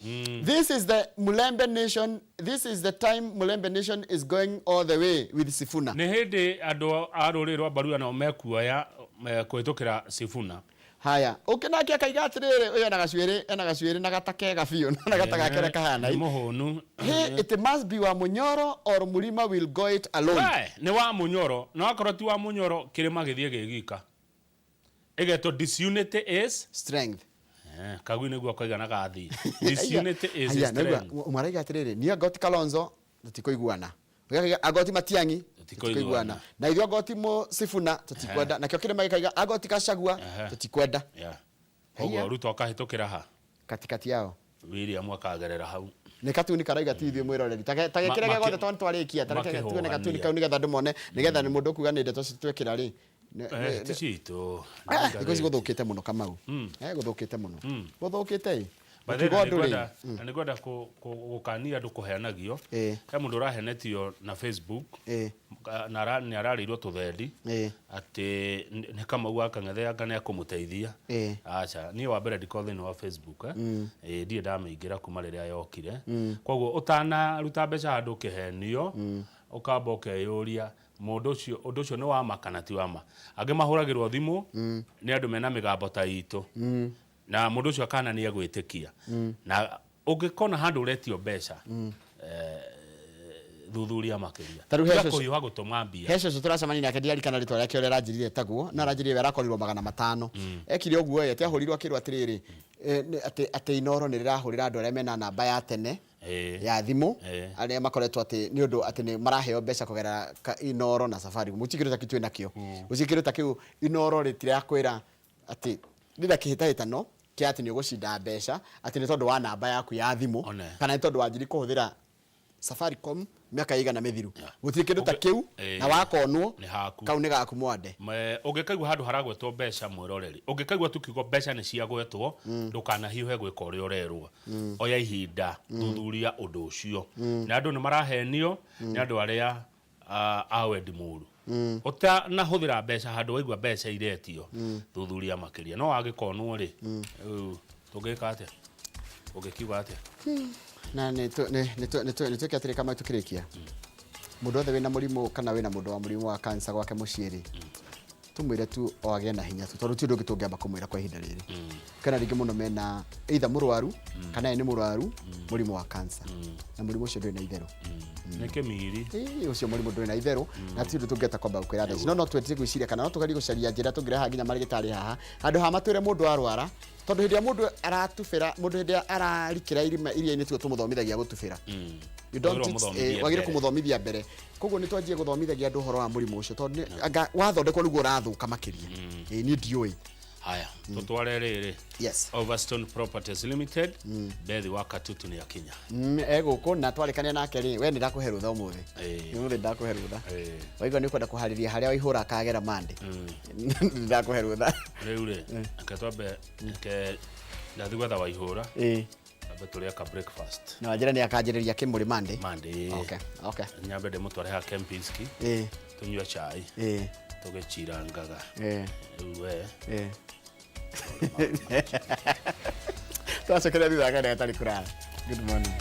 This is the Mulembe nation, this is the time Mulembe nation is going all the way with Sifuna. Nĩ hĩndĩ andũ a rũrĩrĩ rwa Baluya nao mekuoya kũhĩtũkĩra Sifuna. Haya, ũngĩ nake akaiga atĩrĩrĩ, ũyũ ena gacuĩrĩ, ena gacuĩrĩ na gata kega biũ, na gata gake ũrĩa kahana. Nĩ mũhũnu. Hey, it must be wa Munyoro or Murima will go it alone. We, nĩ wa Munyoro, na wakorwo ti wa Munyoro kĩrĩma gĩthiĩ gĩ gika. Ĩgetwo disunity is strength. Kagui nĩguo koiga na gathi. Disunity is Haya, strength. Ũmwe araiga atĩrĩrĩ, niĩ angoti Kalonzo tũtikũiguana. Ũngĩ akaiga angoti Matiang'i tũtikũiguana. Na ithuĩ angoti Sifuna tũtikwenda. Nakĩo kĩrĩma gĩkaiga angoti Gachagua tũtikwenda. Koguo Ruto akahĩtũkĩra ha? Katikati yao. William akagerera hau. Nĩ katuni karaiga ti ithuĩ mwĩroreri. Ta gĩkĩre gĩa gothe tondũ nĩtwarĩkia. Ta reke tuone katuni kau nĩgetha andũ mone, nĩgetha mũndũ ũkuga nĩ ndeto twekĩra rĩ. Ti citũ. Thikũ ici gũthũkĩte mũno Kamau. Gũthũkĩte mũno. Gũthũkĩte ĩ. By the Ũkiuga way, ũndũ rĩ. na nĩngwenda gũkania andũ kũhenagio. He mũndũ ũrahenetio na Facebook na nĩ ararĩirwo tũthendi atĩ nĩ Kamau wa Kang'ethe anga nĩ akũmũteithia. Aca, niĩ wa mbere ndikoragwo thĩinĩ wa Facebook. Ndirĩ ndamĩingĩra kuma rĩrĩa yokire. Koguo ũtanaruta mbeca handũ ũkĩhenio, ũkamba ũkeyũria mũndũ ũcio, ũndũ ũcio nĩ wa ma kana ti wa ma. Angĩ mahũragĩrwo thimũ nĩ andũ mena mĩgambo ta itũ. Na mũndũ ũcio akana nĩ egwĩtĩkia. Na ũngĩkona handũ ũretio mbeca, thuthuria makĩria. Ta rĩu he Tiga cũcũ- kũhiũha gũtũma mbia. He cũcũ tũracemania nake ndiarikana rĩtwa rĩake ũrĩa aranjĩrire etagwo, no aranjĩrire we arakorirwo 500. Ekire ũguo ĩ, atĩ ahũrirwo akĩrwo atĩrĩrĩ, atĩ, atĩ Inooro nĩ rĩrahũrĩra andũ arĩa mena namba ya tene ya thimũ, arĩa makoretwo atĩ nĩ ũndũ atĩ nĩ maraheo mbeca kũgerera Inooro na Safaricom. Gũtirĩ kĩndũ ta kĩu twĩ nakĩo. Gũtirĩ kĩndũ ta kĩu Inooro rĩtirakwĩra atĩ rĩna kĩhĩtahĩtano kĩa atĩ nĩ ũgũcinda mbeca atĩ nĩ tondũ wa namba yaku ya thimũ kana nĩ tondũ wanjirie kũhũthĩra Safaricom mĩaka ĩigana mĩthiru. Gũtirĩ kĩndũ ta kĩu na wakonwo kau nĩ gaku mwande. Ũngĩkaigua handũ haragwetwo mbeca mwĩroreri, ũngĩkaigua tu kiugo mbeca nĩ ciagwetwo, ndũkanahiũhe gwĩka ũrĩa ũrerwo. Oya ihinda, thuthuria ũndũ ũcio. Na andũ nĩ marahenio nĩ andũ arĩa a wendi mũru. Ũtanahũthĩra mbeca handũ waigua mbeca iretio, thuthuria makĩria. No wagĩkonwo rĩ, rĩu tũngĩka atĩa? Ũngĩkiuga atĩa? Na nĩ twĩke atĩrĩ Kamau tũkĩrĩkia. Mũndũ wothe wĩna mũrimũ kana wĩna mũndũ wa mũrimũ wa cancer gwake mũciĩ rĩ, tũmwĩre tu o agĩe na hinya tu, tondũ ti ũndũ ũngĩ tũngĩamba kũmwĩra kwa ihinda rĩrĩ. Kana rĩngĩ mũno mena either mũrwaru kana ye nĩ mũrwaru mũrimũ wa cancer. Na mũrimũ ũcio ndũrĩ na itherũ. Nĩ kĩmiri. Ĩĩ, ũcio mũrimũ ndũrĩ na itherũ na ti ũndũ tũngĩhota kwamba gũkwĩra thaa ici. No no twendire gwĩciria kana no tũgerie gũcaria njĩra tũngĩrehaga nginya marĩgĩtarĩ haha. Handũ ha matwĩre mũndũ arwara, Tondũ hĩndĩ ĩrĩa mũndũ aratubĩra, mũndũ hĩndĩ ĩrĩa ararikĩra irima iria-inĩ, tiguo tũmũthomithagia gũtubĩra. You don't Wagĩrĩirwo teach- ũmũthomithie wagĩrĩirwo mbere. Kũmũthomithia mbere. Koguo nĩ twanjie gũthomithagia andũ ũhoro wa mũrimũ ũcio, tondũ anga wathondekwo nĩguo ũrathũka makĩria. Niĩ ndiũĩ. Haya, tũtware rĩrĩ. Yes. Overstone Properties Limited, Bethi wa Katutu nĩ akinya. Egũkũ na twarĩkania nake rĩ, we nĩ ndakũhe rũtha ũmũthĩ. Ũmũthĩ ndakũhe rũtha. Waigua nĩ ũkwenda kũharĩria harĩa waihũra akagera mande, nĩ ndakũhe rũtha. Rĩu rĩ, reke twambe, reke ndathi gwetha Waihũra. Twambe tũrĩe ka breakfast. Na wanjĩra nĩ akanjĩrĩria kĩmũrĩ mande. Mande. Okay. Nyambe ndĩmũtware ha Kempinski. Tũnyue cai. Tũgĩcirangaga. Rĩu we. Twacokeria thutha wa kahinda gatarĩ kũraya. Good morning.